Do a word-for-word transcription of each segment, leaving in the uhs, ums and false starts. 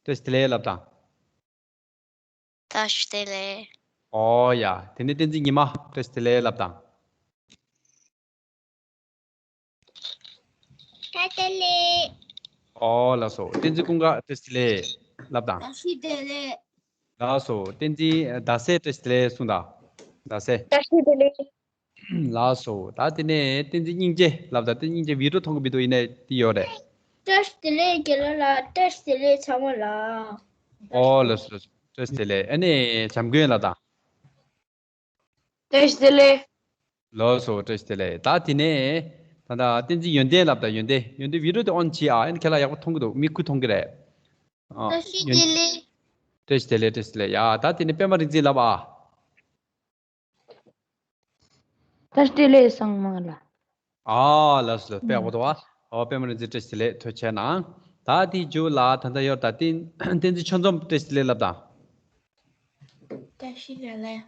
བཀྲ་ཤིས་བདེ་ལེགས་ལབ་དང་། བཀྲ་ཤིས་བདེ་ལེགས། ཨོ་ཡ། དེ་ནས་བསྟན་འཛིན་ཉི་མ་བཀྲ་ཤིས་བདེ་ལེགས་ལབ་དང་། བཀྲ་ཤིས་བདེ་ལེགས། ཨོ་ལགས་སོ། བསྟན་འཛིན་ཀུན་དགའ་བཀྲ་ཤིས་བདེ་ལེགས་ལབ་དང་། བཀྲ་ཤིས་བདེ་ལེགས། ལགས་སོ། བསྟན་འཛིན་ཟླ་གསལ་བཀྲ་ཤིས་བདེ་ལེགས་གསུངས་དང་། ཟླ་གསལ། བཀྲ་ཤིས་བདེ་ལེགས། ལགས་སོ། ད་དེ་ནས་བསྟན་འཛིན་སྙིང་རྗེ་ལབ་དང་། བསྟན་འཛིན་སྙིང་རྗེ་བི་ཌི་ཡོ་མཐོང་གི་མི་འདུག་ཡིན་ནའི་དེ་ཡོད་རེད། བཀྲ་ཤིས་བདེ་ལེགས་རྒན་ལགས་ལ། བཀྲ་ཤིས་བདེ་ལེགས་ཚང་མ་ལ། ཨོ་ལགས་སོ་ལགས་སོ། བཀྲ་ཤིས་བདེ་ལེགས། ཨ་ནི་བྱམས་མགོན་ལབ་དང་། བཀྲ་ཤིས་བདེ་ལེགས། ལགས་སོ། བཀྲ་ཤིས་བདེ་ལེགས། ད་དེ་ནས་ད་ལྟ་བསྟན་འཛིན་ཡོན་ཏན་ལབ་དང་། ཡོན་ཏན། ཡོན་ཏན་བི་ཌི་ཡོ་དེ་ཨོན་བྱེད་ཨ། ཨ་ནི་ཁྱེད་ལ་ཡག་པོ་མཐོང་གི་འདུག་མིག་ཁུ་མཐོང་གི་རེད། ཨ། བཀྲ་ཤིས་བདེ་ལེགས། བཀྲ་ཤིས་བདེ་ལེགས། བཀྲ་ཤིས་བདེ་ལེགས། ཡ། ད་དེ་ནས་པད་མ་རིག་འཛིན་ལབ་ཨ། བཀྲ་ཤིས་བདེ་ལེགས་ཚང་མ་ལ། ཨ་ལགས་སོ་ལགས། དཔེ་ཡག་པོ་འདུག་བ། ཨོ་པད་མ་རིག་འཛིན་བཀྲ་ཤིས་བདེ་ལེགས། ཐུགས་རྗེ་གནང་། ད་དེའི་མཇུག་ལ་ད་ལྟ་ཡོད་ད། བསྟན་བསྟན་འཛིན་ཆོས་འཛོམས་བཀྲ་ཤིས་བདེ་ལེགས་ལབ་དང་། བཀྲ་ཤིས་བདེ་ལེགས།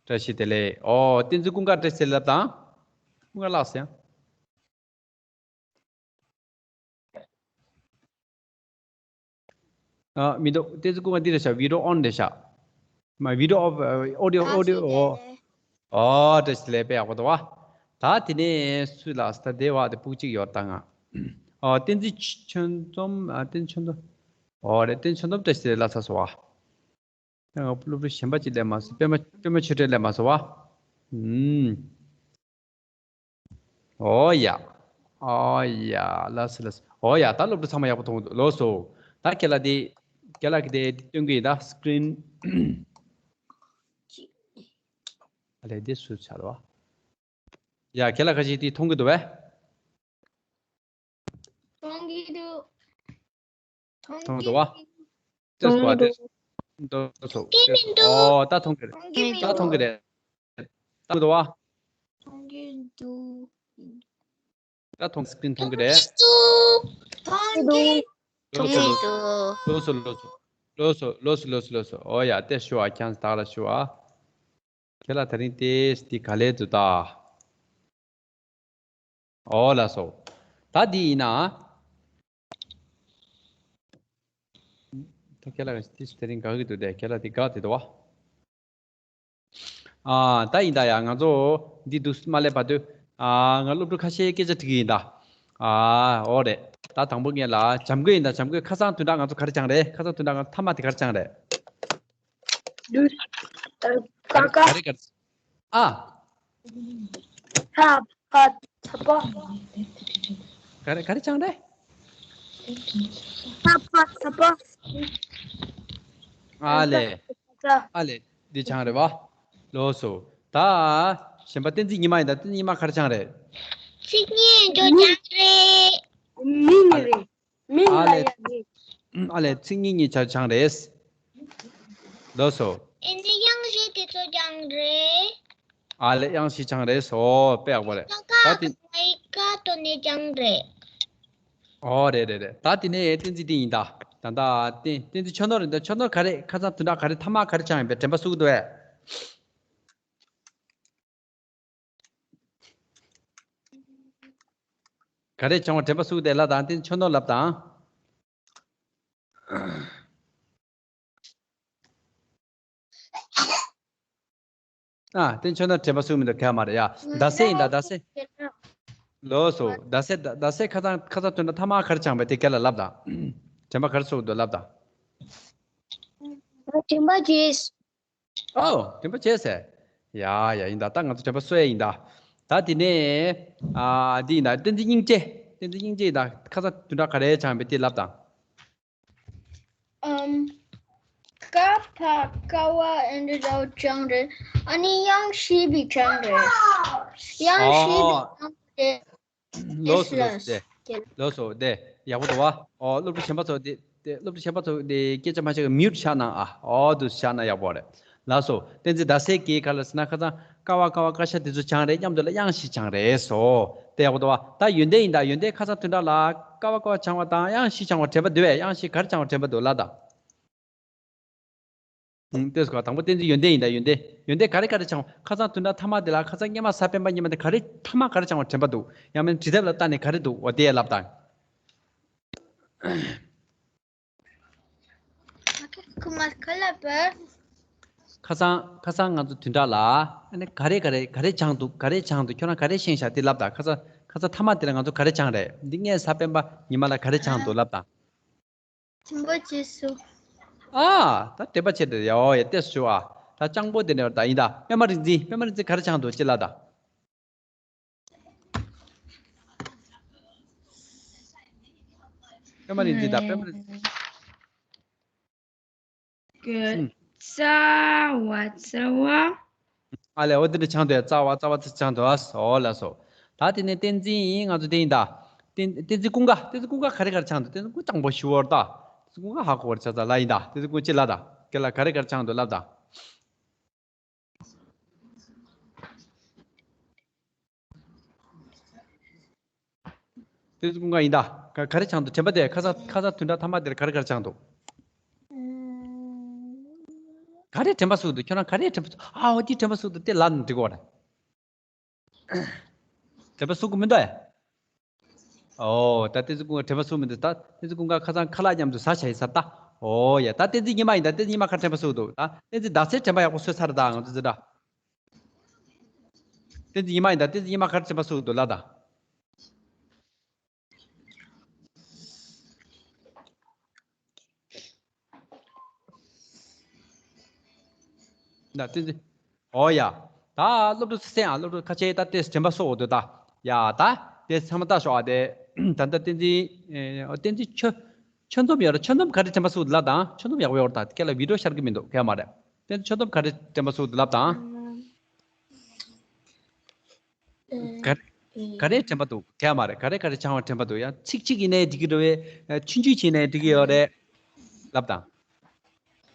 བཀྲ་ཤིས་བདེ་ལེགས། ཨོ་བསྟན་འཛིན་ཀུན་དགའ་བཀྲ་ཤིས་བདེ་ལེགས་ལབ་དང་། ཀུན་དགའ་ལགས་སོ། ཨ། མི་འདུག་བསྟན་འཛིན་ཀུན་དགའ་འདི་རེད་ཤག་བི་ཌི་ཡོ་ཨོན་རེད་ཤག་མ། བི་ཌི་ཡོ་ཨོཕ། ཨོ་ཌི་ཡོ། ཨོ་ཌི་ཡོ། ཨོ། ཨོ་བཀྲ་ཤིས་བདེ་ལེགས། དཔེ་ཡག་པོ་འདུག་བ། ད་དེ་ནས་སུ་ལ་སྟ་དེ་བ་དེ་སྤུག་གཅིག་ཡོད་ད་ང་། ཨོ་བསྟན་འཛིན་ཆོས་འཛོམས། ཨ། བསྟན་འཛིན་ཆོས་འཛོམས། ཨོ་རེད། བསྟན་འཛིན་ཆོས་འཛོམས་བཀྲ་ཤིས་བདེ་ལེགས་ལབ་ཚར་སོང་བ། ད་ང་སློབ་ཕྲུག་གཞན་པ་ཅིག་སླེབས་མ་སོང་། པད་མ་པད་མ་ཆོས་སྒྲོན་སླེབས་མ་སོང་བ། ཨུམ། ཨོ་ཡ། ཨོ་ཡ། ལགས་སོ་ལགས་སོ། ཨོ་ཡ། ད་སློབ་ཕྲུག་ཚང་མ་ཡག་པོ་མཐོང་གི་འདུག་ལགས་སོ། ད་ཁྱེད་ལ་དེ་ཁྱེད་ལ་གི་དེ་སྟོན་གི་ཡིན་ད། སི་ཀི་རིན། ཨ་ལས་དེ་སུ་ཆགས་རེད་བ། ཡ། ཁྱེད་ལ་ཁ་ཅིག་དེ་མཐོང་གི་འདུག་བས། མཐོང་གི་འདུག་མཐོང་གི་འདུག་བ། ལྟོས་སོ། ལྟོས་སོ། ལྟོས་སོ། ཨོ་ད་མཐོང་གི་རེད། ད་མཐོང་གི་རེད། ད་མཐོང་གི་འདུག་བ། མཐོང་གི་འདུག་ད་མཐོང་། སི་ཀི་རིན་མཐོང་གི་རེད། མཐོང་གི་འདུག་ལོས་སོ། ལོས་སོ། ལོས་སོ། ལོས་སོ། ལོས་སོ། ལོས་སོ། ཨོ་ཡ། ལྟོས་ཞུ་བ། ཁྱེད་རང་བདག་ལ་ཞུ་བ། ཁྱེད་ལ་དེ་རིང་ཏེས་འདི་ག་ལས་འདུག་ད། ཨོ་ལགས་སོ། ད་འདི་ཡིན་ན། ད་ཁྱེད་ལ་ཏེས་དེ་རིང་དགའ་གི་འདུག་སྟེ། ཁྱེད་ལ་འདི་དགའ་བསྡད་འདུག་བ། ཨ། ད་ཡིན་ད་ཡ། ང་ཚོ་འདི་འདུག་མ་སླེབས་བར་དུ། ཨ། ང་སློབ་ཕྲུག་ཁ་ཤས་སྐད་ཆ་དྲི་གི་ཡིན་ད། ཨ། ཨོ་རེད། ད་དང་པོ་ངས་ལ་བྱམས་མགོན་ཡིན་ད། བྱམས་མགོན། ཁ་སང་བདུན་ཕྲག་ང་ཚོ་ག་རེ་སྦྱངས་རེད། ཁ་སང་བདུན་ཕྲག་ང་ཚོ་ཐ་མ་དེ་ག་རེ་སྦྱངས་རེད། ཀ་ཀ། ག་རེ་ག་རེ། ཨ། ཐ་ཕ་ཐ་པ། ག་རེ་ག་རེ་སྦྱངས་རེད། ཐ་ཕ་ཐ་པ། ཨ་ལས། ཨ་ལས། འདི་སྦྱངས་རེད་བ། ལགས་སོ། ད་གཞན་པ་བསྟན་འཛིན་ཉི་མ་ཡིན་ད། བསྟན་འཛིན་ཉི་མ་ག་རེ་སྦྱངས་རེད། ཚིག་སྙན་པོ་སྦྱངས་རེད། མིང་རེད། མིང་ལ་ཡ་རེད། ཨ་ལས། ཚིག་སྙན་སྙན་ཆ་སྦྱངས་རེད། ལགས་སོ། ཨེ་འདི་དབྱངས་བཞི་དེ་ཚོ་སྦྱངས་རེད། ཨ་ལས། དབྱངས་བཞི་སྦྱངས་རེད། ཨོ་དཔེ་ཡག་པོ་རེད། ད་དེ། ཀ་ཀ་ཏོ་ནས་སྦྱངས་རེད། ཨོ་རེད་རེད་རེད། ད་དེ་ནས་བསྟན་འཛིན་འདི་ཡིན་ད། ད་ད་བསྟན་བསྟན་འཛིན་ཆོས་ནོར་རེད་ད། ཆོས་ནོར་ག་རེ། ཁ་སང་བདུན་ཕྲག་ག་རེ། ཐ་མ་ག་རེ་སྦྱངས་ཡིན་པའི་དྲན་པ་གསོ་གི་འདུག་ཨེ། ག་རེ་སྦྱངས་པ་དྲན་པ་གསོ་གི་འདུག་ལབ་དང་། བསྟན་འཛིན་ཆོས་ནོར་ལབ་དང་། ཨ། བསྟན་འཛིན་ཆོས་ནོར་དྲན་པ་གསོ་གི་མི་འདུག་ག་མ་རེད་ཡ། ཟླ་གསལ་ཡིན་ད། ཟླ་གསལ། ལགས་སོ། ཟླ་གསལ། ཟླ་གསལ་ཁ་སང་ཁ་སང་བདུན་ཕྲག་ཐ་མ་ག་རེ་སྦྱངས་པས་དེ་ག་ལ་ལབ་དང་། དྲན་པ་ག་རེ་གསོ་གི་འདུག་ལབ་དང་། དྲན་པ་བརྗེད། ཨོ། དྲན་པ་བརྗེད་ཟེར། ཡ་ཡ། ཡིན་ད། ད་ང་ཚོ་དྲན་པ་གསོ་ཡས་ཡིན་ད། ད་དེ་ནས། ཨ། འདི་ཡིན་ད། བསྟན་འཛིན་སྙིང་རྗེ། བསྟན་འཛིན་སྙིང་རྗེ་ཡིན་ད། ཁ་སང་བདུན་ཕྲག་ག་རེ་སྦྱངས་པས་དེ་ལབ་དང་། ཨམ། ཀ་ཕ་ཀ་བ་ཨེ་འདྲ་འདྲ་བོ་སྦྱངས་རེད། ཨ་ནི་དབྱངས་བཞི་པའི་སྦྱངས་རེད། དབྱངས་བཞི་པའི་ཨོ། སྦྱངས་རེད། ལགས་སོ་ལགས་སོ། དེ། ལགས་སོ། དེ་ཡག་པོ་འདུག་བ། ཨོ། སློབ་ཕྲུག་གཞན་པ་ཚོ་དེ། དེ་སློབ་ཕྲུག་གཞན་པ་ཚོ་དེ་སྐད་ཆ་མ་བཤད་གི་མིའུཊ་བཞག་གནང་ཨ། ཨོ་དུ་བཞག་ན་ཡག་པོ་རེད། ལགས་སོ། བསྟན་འཛིན་ཟླ་གསལ་གྱིས་ག་ལ་ཟེར་ན། ཁ་སང་ཀ་བ་ཀ་བ་ཀ་ཤ་དེ་ཚོ་སྦྱངས་རེད། མཉམ་དུ་ལ་དབྱངས་བཞི་སྦྱངས་རེད་སོ། དེ་ཡག་པོ་འདུག་བ། ད་ཡོན་ཏན་ཡིན་ད། ཡོན་ཏན་ཁ་སང་བདུན་ཕྲག་ལ་ཀ་བ་ཀ་བ་སྦྱངས་པ་དང་དབྱངས་བཞི་སྦྱངས་པ་དྲན་པ་འདུག་བས། དབྱངས་བཞི་ག་རེ་སྦྱངས་པ་དྲན་པ་འདུག་ལབ་དང་། ཨང་། ལྟོས་སོ། དང་པོ་བསྟན་འཛིན་ཡོན་ཏན་ཡིན་ད། ཡོན་ཏན། ཡོན་ཏན་ག་རེ་ག་རེ་སྦྱངས་པ། ཁ་སང་བདུན་ཕྲག་ཐ་མ་དེ་ལ། ཁ་སང་སྔོན་མ་གཟའ་སྤེན་པ་ཉི་མ་དེ་ག་རེ། ཐ་མ་ག་རེ་སྦྱངས་པ་དྲན་པ་འདུག་ཡང་མིན་བྲིས་དེབ་ལ་བལྟས་ནས་ག་རེ་འདུག་འོ་དེ་ལབ་དང་། ང་ཁ་ལ་བ། ཁ་སང་ཁ་སང་ང་ཚོ་བདུན་ཕྲག་ལ་ཨ་ནི་ག་རེ་ག་རེ་ག་རེ་སྦྱངས་འདུག་ག་རེ་སྦྱངས་འདུག་ཁྱོད་རང་ག་རེ་ཤེས་ཤག་དེ་ལབ་དང་། ཁ་སང་ཁ་སང་མཐའ་མ་དེ་ལ་ང་ཚོ་ག་རེ་སྦྱངས་རེད། འདི་ངས་གཟའ་སྤེན་པ་ཉི་མ་ལ་ག་རེ་སྦྱངས་འདུག་ལབ་དང་། དྲན་པ་བརྗེད་སོང་། ཨ། ད་དྲན་པ་བརྗེད་དེ་ཡོ་ཡ་ལྟས་སུ་ཞུ་ཨ། ད་སྤྱང་པོ་དེ་ནས་ད་ཡིན་ད། པད་མ་རིག་འཛིན། པད་མ་རིག་འཛིན་ག་རེ་སྦྱངས་འདུག་ཅི་ལབ་དང་། པད་མ་རིག་འཛིན་ད། པད་མ་རིག་འཛིན། ཀྱི། ཨུམ། རྩ་བ་རྩ་བ། ཨ་ལས། འོ་དེ་འདྲ་སྦྱངས་འདུག་རྩ་བ་རྩ་བ་ཚིག་སྦྱངས་འདུག་ཨ་སོ་ལ་སོ། ད་དེ་ནས་བསྟན་འཛིན་ཡིན། ང་ཚོ་དེ་ཡིན་ད། བསྟན་བསྟན་འཛིན་ཀུན་དགའ། བསྟན་འཛིན་ཀུན་དགའ་ག་རེ་ག་རེ་སྦྱངས་འདུག་བསྟན་འཛིན་ཀུན་སྤྱང་པོ་ཞུ་བར་ད། བསྟན་འཛིན་ཀུན་དགའ་ཧ་གོ་བར་བྱ་ཚ་ལ་ཡིན་ད། བསྟན་འཛིན་ཀུན་ཅི་ལ་ད། ཁྱེད་ལ་ག་རེ་ག་རེ་སྦྱངས་འདུག་ལབ་ད། བསྟན་འཛིན་ཀུན་དགའ་ཡིན་ད། ག་ག་རེ་སྦྱངས་འདུག་དྲན་པ་དེ་ཁ་སང་ཁ་སང་བདུན་ཕྲག་མཐའ་མ་དེར་ག་རེ་ག་རེ་སྦྱངས་འདུག་ག་རེ་དྲན་པ་གསོས་འདུག་ཁྱོད་རང་ག་རེ་དྲན་པ་གསོས། ཨ་འོ་དེ་དྲན་པ་གསོས་འདུག་དེ་ལབ་ན་འགྲིག་གོ་ར། དྲན་པ་གསོ་གི་མི་འདུག་ཨེ། ཨོ་ད་བསྟན་འཛིན་ཀུན་དགའ་དྲན་པ་གསོ་མི་འདུག་ད་བསྟན་འཛིན་ཀུན་དགའ་ཁ་སང་ཁ་ལག་མཉམ་དུ་ཟ་བྱ་ཡི་ཟ་ད། ཨོ་ཡ། ད་བསྟན་འཛིན་ཉི་མ་ཡིན་ད། བསྟན་འཛིན་ཉི་མ་ག་དྲན་པ་གསོ་འདུག་ད་བསྟན་འཛིན་ཟླ་ཚེས་དྲན་པ་ཡག་པོ་གསོས་ཚར་ད་ང་ཚོ་ཟེར་ད། བསྟན་འཛིན་ཉི་མ་ཡིན་ད། བསྟན་འཛིན་ཉི་མ་ག་དྲན་པ་གསོ་འདུག་ལབ་ད། ན་བསྟན་འཛིན། ཨོ་ཡ། ད་སློབ་ཕྲུག་སེ་སེ་ཨ། སློབ་ཕྲུག་ཁ་ཆེ་ད་དེ་དྲན་པ་གསོ་འོ་དོ་ད། ཡ་ད། དེ་ཚང་མ་ལྟ་ཤོག་ཨ། དེ་ད་ལྟ་བསྟན་འཛིན། ཨེ། བསྟན་འཛིན་ཆོས་ཆོས་འཛོམས་ཡོད་ར། ཆོས་འཛོམས་ག་རེ་དྲན་པ་གསོ་འདུག་ལབ་དང་། ཆོས་འཛོམས་ཡག་པོ་ཡོད་ར། ད་ཁྱེད་ལ་བི་ཌིའོ་ཤར་གི་མི་འདུག་ཁྱེད་མ་རེད། བསྟན་འཛིན་ཆོས་འཛོམས་ག་རེ་དྲན་པ་གསོ་འདུག་ལབ་དང་། ག་ག་རེ་དྲན་པ་འདུག་གས་མ་རེད། ག་རེ་ག་རེ་སྦྱང་བ་དྲན་པ་འདུག་ཡང་ཚིག་གཅིག་ཡིན་ནའི་འགྲིག་གི་རེད་བས། ཆུང་ཆུང་བྱས་ནའི་འགྲིག་གི་ཡོད་རེད། ལབ་དང་།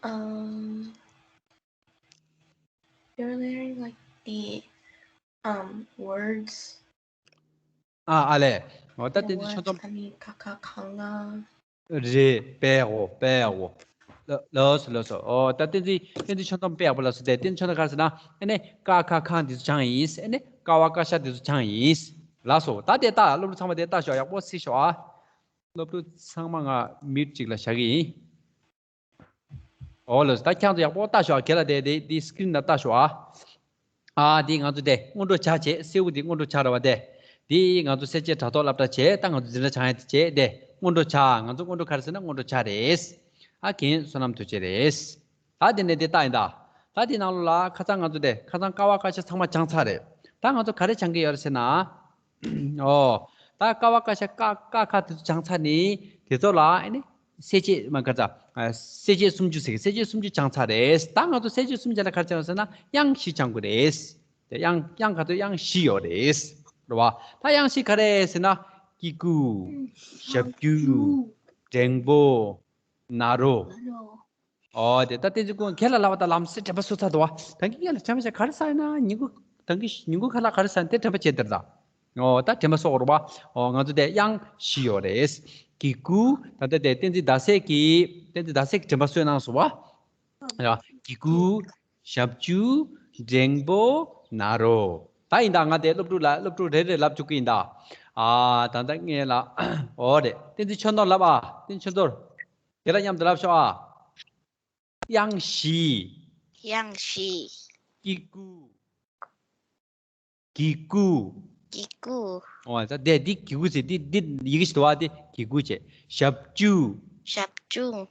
Um, you're learning like the um words. ཨ་ཨ་ལས། འོ་ད་བསྟན་འཛིན་ཆོས་འཛོམས། I mean, ཁ་ཁ་གང་ང་། རེད། དཔེ་ཡག་པོ། དཔེ་ཡག་པོ། ལ་ལགས་སོ་ལགས་སོ། ཨོ་ད་བསྟན་འཛིན་བསྟན་འཛིན་ཆོས་འཛོམས་དཔེ་ཡག་པོ་ལབ་སོང་། དེ་བསྟན་འཛིན་ཆོས་འཛོམས་ག་རེ་ཟེར་ན། ཨ་ནི་ཀ་ཁ་གང་འདི་ཚོ་སྦྱངས་ཡིན། ཨ་ནི་ཀ་བ་ཀ་ཤ་འདི་ཚོ་སྦྱངས་ཡིན། ལགས་སོ། ད་དེ་ལྟ། སློབ་ཕྲུག་ཚང་མ་དེ་ལྟ་ཤོག་ཡག་པོ་གཟིགས་ཤོག་ཨ། སློབ་ཕྲུག་ཚང་མ་ང་མིའུཊ་ཅིག་ལ་བཞག་གི་ཡིན། ཨོ་ལགས་སོ། ད་ཁྱེད་ཚོ་ཡག་པོ་ལྟ་ཤོག་ཨ། ག་རེ་ལབ་དེ་དེ་དེ་སི་ཀི་རིན་ལ་ལྟ་ཤོག་ཨ། ཨ་འདི་ང་ཚོ་དེ་སྔོན་འགྲོ་བྱ་བྱེད། སེའུ་འདི་སྔོན་འགྲོ་བྱ་རེད་བ། དེ་འདི་ང་ཚོ་གསལ་བྱེད་དྲ་ཐོག་སློབ་གྲྭ་བྱེད། ད་ང་ཚོ་འཛིན་གྲྭ་སྦྱང་ཡ་དེ་བྱེད། དེ་སྔོན་འགྲོ་བྱ། ང་ཚོ་སྔོན་འགྲོ་ག་རེ་ཟེར་ན་སྔོན་འགྲོ་བྱ་རེད། ཨ་རྒན་བསོད་ནམས་རྡོ་རྗེ་རེད། ད་དེ་ནས་དེ་ལྟ་ཡིན་ད། ད་དེ་ནང་ལོགས་ལ་ཁ་སང་ང་ཚོ་དེ་ཁ་སང་ཀ་བ་ཀ་ཤ་ཚང་མ་སྦྱངས་ཚར་རེད། ད་ང་ཚོ་ག་རེ་སྦྱང་གི་ཡོད་རེད་ཟེར་ན། ཨོ། ད་ཀ་བ་ཀ་ཤ་ཀ་ཀ་ཁ་དེ་ཚོ་སྦྱངས་ཚར་ནི་དེ་ཚོ་ལ་ཨ་ནི་གསལ་བྱེད་མ་ག་ཚ། གསལ་བྱེད་སུམ་ཅུ་ཟེར་གི། གསལ་བྱེད་སུམ་ཅུ་སྦྱངས་ཚར་རེད། ད་ང་ཚོ་གསལ་བྱེད་སུམ་ཅུ་ལ་ག་རེ་སྦྱངས་ཟེར་ན་དབྱངས་བཞི་སྦྱང་དགོས་རེད། དེ་དབྱངས་དབྱངས་ག་ཚོད་དབྱངས་བཞི་ཡོད་རེད། རེད་བ། ད་དབྱངས་བཞི་ག་རེ་ཟེར་ན། ཀི་ཀུ། ཞབས་ཀྱུ། འགྲེང་པོ། ན་རོ། ཨོ་དེ་ད་བསྟན་འཛིན་ཀུན་དགའ་ལ་ལབ་པ་ད་ལམ་སེང་དྲན་པ་གསོས་ཚར་འདུག་བ། ད་གིན་ངས་ལ་དྲན་པ་བྱས་ག་རེ་ཟེར་ན་ཉིན་གུང་། ད་གིན་ཉིན་གུང་ཁ་ལག་ག་རེ་ཟེར་ན་དེ་དྲན་པ་བྱས་དེར་ད། ཨོ་ད་དྲན་པ་གསོ་དགོས་རེད་བ། ཨོ་ང་ཚོ་དེ་དབྱངས་བཞི་ཡོད་རེད། ཀི་ཀུ། ད་ལྟ་དེ་བསྟན་འཛིན་ཟླ་ཟེར་གྱིས་བསྟན་འཛིན་ཟླ་ཟེར་གྱིས་དྲན་པ་གསོས་གནང་སོང་བ། ཡ། ཀི་ཀུ། ཞབས་ཀྱུ། འགྲེང་པོ། ན་རོ། ད་ཡིན་ད། ང་དེ་སློབ་ཕྲུག་ལ་སློབ་ཕྲུག་རེ་རེ་ལབ་བཅུག་གི་ཡིན་ད། ཨ་ད་ལྟ་ངས་ལ། ཨོ་རེད། བསྟན་འཛིན་ཆོས་རྣོ་ལབ་ཨ། བསྟན་འཛིན་ཆོས་རྣོ། དེ་ལ་མཉམ་དུ་ལབ་ཤོག་ཨ། དབྱངས་བཞི། དབྱངས་བཞི། ཀི་ཀུ། གི་གུ། གི་གུ། ཨོ་ད་དེ་འདི་གི་གུ་ཟེར། འདི་འདི་ཡི་གེ་ཞིག་འདུག་བ། དེ་གི་གུ་བྱས། ཞབས་ཀྱུ། ཞབས་ཀྱུ།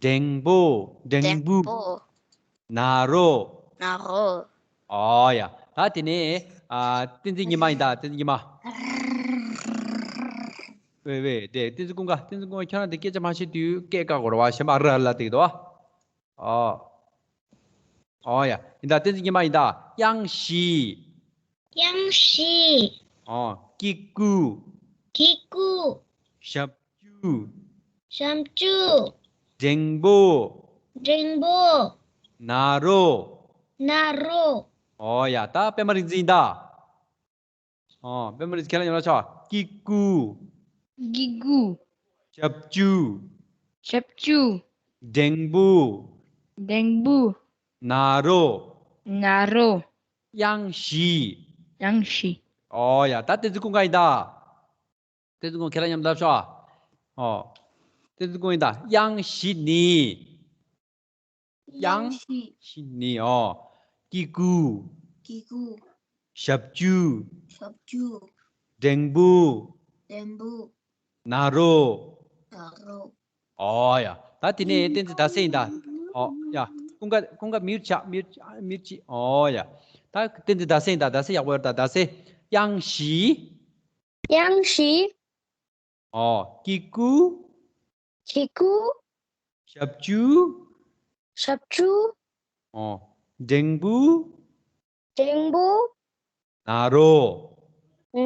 འགྲེང་པོ། འགྲེང་པོ། འགྲེང་པོ། ན་རོ། ན་རོ། ཨོ་ཡ། ད་དེ་ནས་ཨ་བསྟན་འཛིན་ཉི་མ་ཡིན་ད། བསྟན་འཛིན་ཉི་མ། ཝེ་ཝེ། དེ་བསྟན་འཛིན་ཀུན་དགའ། བསྟན་འཛིན་ཀུན་དགའ་ཁྱོད་རང་དེ་སྐད་ཆ་མ་བཤད་དུས་སྐད་བཀག་དགོས་རེད་བ། གཞན་པ་ཨ་ར་ཨ་ལ་དེ་གི་འདུག་བ། ཨོ། ཨོ་ཡ། ཡིན་ད། བསྟན་འཛིན་ཉི་མ་ཡིན་ད། དབྱངས་བཞི། དབྱངས་བཞི། ཨོ། ཀི་ཀུ། ཀི་ཀུ། ཞབས་ཀྱུ། ཞབས་ཀྱུ། འགྲེང་པོ། འགྲེང་པོ། ན་རོ། ན་རོ། ཨོ་ཡ། ད་པད་མ་རིག་འཛིན་ཡིན་ད། ཨོ། པད་མ་རིག་འཛིན་ཁས་ལེན་ཡོང་ལ་ཆོག་ཀི་ཀུ། ཀི་ཀུ། ཞབས་ཀྱུ། ཞབས་ཀྱུ། འགྲེང་པོ། འགྲེང་པོ། ན་རོ། ན་རོ། དབྱངས་བཞི། དབྱངས་བཞི། ཨོ་ཡ། ད་བསྟན་འཛིན་ཀུན་དགའ་ཡིན་ད། བསྟན་འཛིན་ཀུན་དགའ་ཁས་ལེན་ཡོང་ལ་ཆོག་ཨོ། བསྟན་འཛིན་ཀུན་དགའ་ཡིན་ད། དབྱངས་བཞི་ནི། གཡང་གཡང་ཤི། ཤི་ནི་ཨོ། སྐྱེ་རྒུ། སྐྱེ་རྒུ། ཞབས་ཀྱུ། ཞབས་ཀྱུ། འགྲེང་བུ། འགྲེང་བུ། ནཱ་རོ། ནཱ་རོ། ཨོ་ཡ། ད་དེ་ནས་བསྟན་འཛིན་ཟླ་གསལ་ཡིན་ད། ཨོ་ཡ། ཀུན་དགའ་ཀུན་དགའ་མིའུ་ཆགས་མིའུ་ཆགས་མིའུ་ཆགས། ཨོ་ཡ། ད་བསྟན་འཛིན་ཟླ་གསལ་ཡིན་ད། ཟླ་གསལ་ཡག་པོ་ཡོད་ད། ཟླ་གསལ། གཡང་ཤི། གཡང་ཤི། ཨོ། སྐྱེ་རྒུ། སྐྱེ་རྒུ། ཞབས་ཀྱུ། ཞབས་ཀྱུ། ཨོ། འགྲེང་བུ། འགྲེང་བུ། ནཱ་རོ།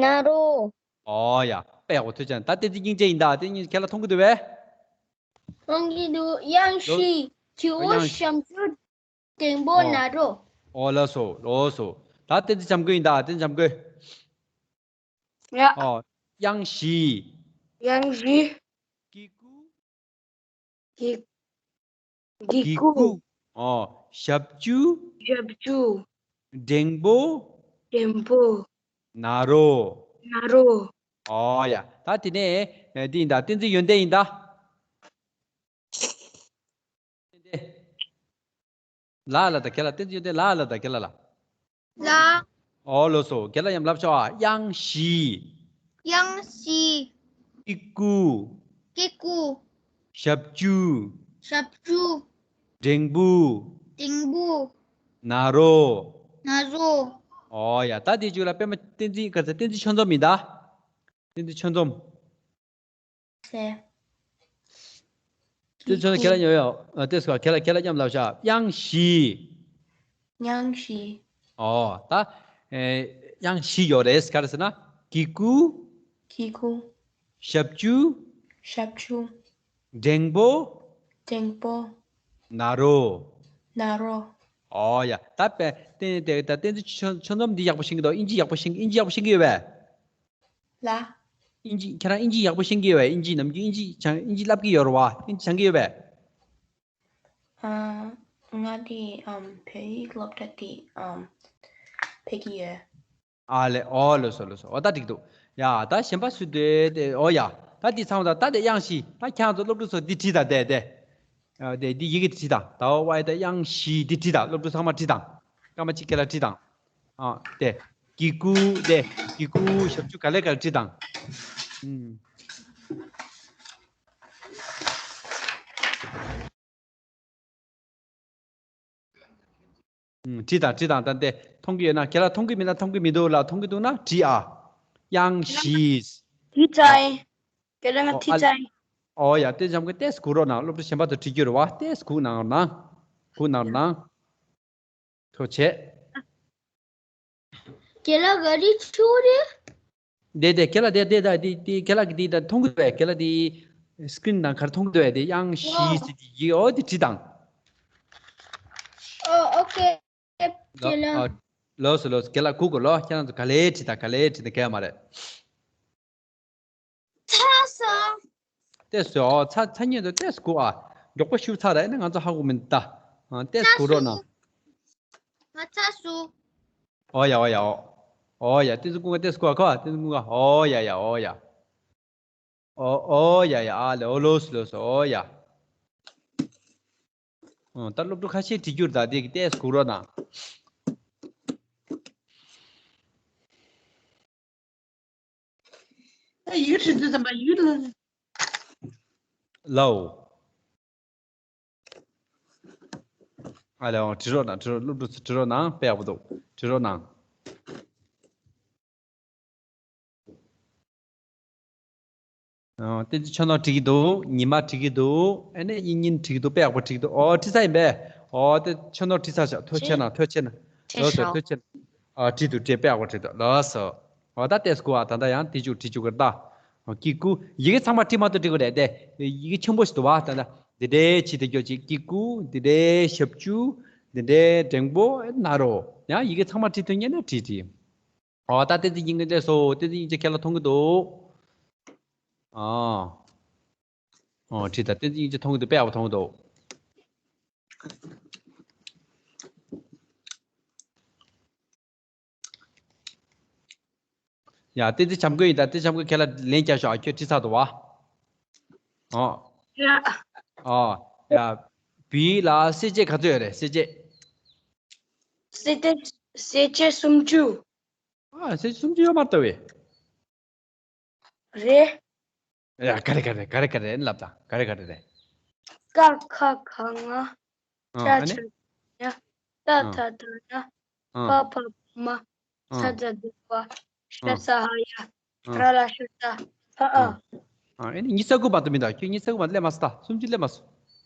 ནཱ་རོ། ཨོ་ཡ། དཔེ་ཡག་པོ་ཐུགས་རྗེ་ཆེ། ད་བསྟན་འཛིན་སྙིང་རྗེ་ཡིན་ད། དེ་གཉིས་ཁྱེད་ལ་མཐོང་གི་འདུག་བས། མཐོང་གི་འདུག་གཡང་ལོ། ཤི། སྐྱེ་རྒུ། གཡང་ཤི། ཞབས་ཀྱུ། འགྲེང་བུ། ཨོ། ནཱ་རོ། ཨོ་ལགས་སོ་ལགས་སོ། ད་བསྟན་འཛིན་བྱམས་མགོན་ཡིན་ད། བསྟན་འཛིན་བྱམས་མགོན། ཡ། ཨོ། གཡང་ཤི། གཡང་ཤི། སྐྱེ་རྒུ། སྐྱེ། སྐྱེ་སྐྱེ་རྒུ། རྒུ། ཨོ། ཞབས་ཀྱུ། ཞབས་ཀྱུ། འགྲེང་བུ། འགྲེང་བུ། ནཱ་རོ། ནཱ་རོ། ཨོ་ཡ། ད་དེ་ནས་ཨེ་འདི་ཡིན་ད། བསྟན་འཛིན་ཡོན་ཏན་ཡིན་ད། ལ་ལ་ད་ཁྱེད་ལ། བསྟན་འཛིན་ཡོན་ཏན་ལ་ལ་ད་ཁྱེད་ལ་ལ། ལ། ཨོ་ལགས་སོ། ཁྱེད་ལ་ཡང་ལབ་ཤོག་ཨ། གཡང་ཤི། གཡང་ཤི། སྐྱེ་རྒུ། སྐྱེ་རྒུ། ཞབས་ཀྱུ། ཞབས་ཀྱུ། འགྲེང་བུ། འགྲེང་བུ། ནཱ་རོ། ནཱ་རོ། ཨོ་ཡ། ད་དེ་བཅུ་ལ་པད་མ་བསྟན་འཛིན་ག་ཚ། བསྟན་འཛིན་ཆོས་འཛོམས་མིན་ད། བསྟན་འཛིན་ཆོས་འཛོམས། ཟེར། དེ་ཚོ་ཁྱེད་ལ་ཉོ་ཡོད། ཨ། དེ་སོ་ཁྱེད་ལ་ཁྱེད་ལ་མཉམ་ལབ་ཤག་གཡང་ཤི། གཡང་ཤི། ཨོ། ད་ཨེ། གཡང་ཤི་ཡོད་རེད། ག་རེ་ཟེར་ན། སྐྱེ་རྒུ། སྐྱེ་རྒུ། ཞབས་ཀྱུ། ཞབས་ཀྱུ། འགྲེང་བུ། འགྲེང་བུ། ནཱ་རོ། ནཱ་རོ། ཨོ་ཡ། ད་པེ་ཏེ་ཏེ་ད་བསྟན་འཛིན་ཆོས་ཆོས་འཛོམས་འདི་ཡག་པོ་ཤེས་ཀྱི་འདུག་དབྱིན་ཇི་ཡག་པོ་ཤེས། དབྱིན་ཇི་ཡག་པོ་ཤེས་ཀྱི་ཡོད་པས། ལ། དབྱིན་ཇི། ཁྱེད་རང་དབྱིན་ཇི་ཡག་པོ་ཤེས་ཀྱི་ཡོད་པས། དབྱིན་ཇི་ནམ་རྒྱུན་དབྱིན་ཇི་སྦྱང་། དབྱིན་ཇི་བསླབ་ཀྱི་ཡོད་རེད་བ། དབྱིན་ཇི་སྦྱང་གི་ཡོད་པས། ཨ། ང་དེ་ཨམ་བོད་ཡིག་སློབ་གྲྭ་དེ་ཨམ་ཕེབས་ཀྱི་ཡོད། ཨ་ལེ། ཨོ་ལགས་སོ་ལགས་སོ། ཨོ་ད་འགྲིག་འདུག་ཡ། ད་གཞན་པ་སུ་འདུག་དེ། ཨོ་ཡ། ད་འདི་ཚང་མ་ད་ད་དེ་གཡང་ཤི། ད་ཁྱེད་རང་ཚོ་སློབ་ཕྲུག་ཚོ་འདི་བྲིས་དང་། དེ་དེ། ཨ། དེ་འདི་ཡི་གེ་བྲིས་དང་། ད་ཨོ་ཝའི་ད་གཡང་ཤི་འདི་བྲིས་དང་། སློབ་ཕྲུག་ཚང་མ་བྲིས་དང་། སྐར་མ་གཅིག་ཁྱེད་ལ་བྲིས་དང་། ཨ། དེ། སྐྱེ་རྒུ། དེ། སྐྱེ་རྒུ་ཞབས་ཀྱུ་ག་ལེ་ག་ལེ་བྲིས་དང་། ཨུམ། ཨུམ། བྲིས་དང་བྲིས་དང་། ད་དེ་མཐོང་གི་ཡོད་ན། ཁྱེད་ལ་མཐོང་གི་མིན་ན། མཐོང་གི་མི་འདུག་ལ། མཐོང་གི་འདུག་ན་བྲིས་ཨ། གཡང་ཤི། བྲིས་ཚར། ཁྱེད་རང་ང་ཨོ། ཨ། བྲིས་ཚར། ཨོ་ཡ། དེ་འཇམ་གི་ཏེས་སྒུག་རོགས་གནང་། སློབ་ཕྲུག་གཞན་པ་ཚོ་བྲིས་རྒྱུ་རེད་བ། ཏེས་སྒུག་གནང་རོགས་གནང་། སྒུག་གནང་རོགས་གནང་། ཐུགས་རྗེ་ཆེ། ཁྱེད་ལ་ག་རེ་བྱུང་རེད། དེ་དེ་ཁྱེད་ལ་དེ་དེ་ད་དེ་དེ་ཁྱེད་ལ་གི་དེ་ད་མཐོང་གི་འདུག་པས། ཁྱེད་ལ་དེ་སི་ཀི་རིན་ནང་ག་རེ་མཐོང་གི་འདུག་པས། དེ་གཡང་ཤི་ཟེར་གྱི་ཡིག་ཨོ་དེ་བྲིས་དང་། ཨོ་ཨོ་ཁེ། ལོ། ཁྱེད་ལ། ཨ། ལགས་སོ་ལགས་སོ། ཁྱེད་ལ་སྒུག་དགོས་ལོ། ཁྱེད་རང་ཚོ་ག་ལེ་བྲིས་དང་། ག་ལེ་བྲིས་དང་། གལ་མ་རེད། ཚར་སོང་། ཏེས་སྒུག་ཨ། ཚར་ཚར་ཉིན་དུ་ཏེས་སྒུག་ཨ། མགྱོགས་པོ་ཞུ་ཚར་རེད་ན་ང་ཚོ་ཧ་གོ་མི་འདུག་ད། ཨ། ཏེས་སྒུག་རོགས་གནང་། ང་ཚར་སོང་། ཨོ་ཡ་ཨོ་ཡ་ཨོ། ཨོ་ཡ། ཏེ་ཚོ་ཀུན་དགའ་ཏེས་སྒུག་ཨ་ཁོ། ཏེ་ཚོ་ཀུན་དགའ། ཨོ་ཡ་ཡ་ཨོ་ཡ། ཨོ་ཨོ་ཡ་ཡ། ཨ་ལེ། ཨོ་ལོས་ལོས། ཨོ་ཡ། ཨོ་ད་སློབ་ཕྲུག་ཁ་ཤས་བྲིས་རྒྱུར་ད་དེ་གི་ཏེས་སྒུག་རོགས་གནང་། ད་ཡུལ་ཁྲི་འཛིན་ཙམ་པ་ཡུལ་ལ། ལའོ། ཨ་ལའོ། བྲིས་རོགས་གནང་། བྲིས་རོགས། སློབ་ཕྲུག་ཚོ་བྲིས་རོགས་གནང་། དཔེ་ཡག་པོ་འདུག་བྲིས་རོགས་གནང་། ཨ། ཏེ་ཚོ་ཆོས་ནོར་བྲིས་ཀྱི་འདུག་ཉི་མ་བྲིས་ཀྱི་འདུག་ཨ་ནི་གཡས་གཡོན་བྲིས་ཀྱི་འདུག་དཔེ་ཡག་པོ་བྲིས་ཀྱི་འདུག་ཨོ་བྲིས་ཚར་ཡིན་པས། ཨོ་ཏེ་ཆོས་ནོར་བྲིས་ཚར་ཤག་ཐུགས་རྗེ་ཆེ་གནང་། ཐུགས་རྗེ་ཆེ་གནང་། ལགས་སོ། ཐུགས་རྗེ་ཆེ་གནང་། ཨ། བྲིས་འདུག་བྲིས། དཔེ་ཡག་པོ་བྲིས་འདུག་ལགས་སོ། ཨོ་ད་ཏེས་སྒུག་ཨ། ད་ལྟ་ཡང་དེ་བཅུག་བྲིས་བཅུག་གི་རེད་ད། ཨོ་སྐྱེ་རྒུ། ཡི་གེ་ཚང་མ་བྲིས་མ་གཏོགས་འབྲི་དགོས་རེད་དེ། ཡི་གེ་ཆེན་པོ་ཞིག་འདུག་བ། ད་ལྟ་འདི་འདྲའི་བྲིས་དེ་སྐྱོ་ཅིག་སྐྱེ་རྒུ། འདི་འདྲའི་ཞབས་ཀྱུ། འདི་འདྲའི་འགྲེང་བུ། ནཱ་རོ། ཡང་ཡི་གེ་ཚང་མ་བྲིས་ཐུབ་མཁན་ན་བྲིས་བྲིས། ཨོ་ད་བསྟན་འཛིན་དབྱིག་གཉེན་ལགས་སོ། བསྟན་འཛིན་དབྱིག་གཉེན་ཁྱེད་ལ་མཐོང་གི་འདུག་ཨ། ཨོ་བྲིས་ད། བསྟན་འཛིན་དབྱིག་གཉེན་མཐོང་གི་འདུག་དཔེ་ཡག་པོ་མཐོང་གི་འདུག་ཡ། བསྟན་འཛིན་བྱམས་མགོན་ཡིན་ད། བསྟན་འཛིན་བྱམས་མགོན་ཁྱེད་ལ་ལན་བརྒྱབ་ཤོག་ཨ། ཁྱོད་བྲིས་ཚར་འདུག་བ། ཨོ། ཡ། ཨོ་ཡ། བོད་ཡིག་ལ་གསལ་བྱེད་ག་ཚོད་ཡོད་རེད། གསལ་བྱེད། གསལ་བྱེད་གསལ་བྱེད་སུམ་ཅུ། ཨ། གསལ་བྱེད་སུམ་ཅུ་ཡོད་མ་རེད་ད་བས། རེད། ཡ། ག་རེ་ག་རེ་ག་རེ་ག་རེ་ལབ་དང་། ག་རེ་ག་རེ་རེད། ཀ་ཁ་ག་ང་། ཨ། ཆ་ཨ་ནི། ཆ་ཉ། ཏ་ཨ། ཐ་ད་ན། ཨ། པ་ཕ་མ། ཨ། ས་ཛ་དྷོ་བ། ཤ་ཨ། ས་ཧ་ཡ། ཨ། ར་ལ་ཤ་ས། ཧ་ཨ། ཨ། ཨ་ནི་ཉི་ཤུ་རྩ་དགུ་མ་གཏོགས་མི་འདུག་ཁྱོད་ཉི་ཤུ་རྩ་དགུ་མ་གཏོགས་སླེབས་མ་སོང་ད། སུམ་ཅུ་སླེབས་མ་སོང་།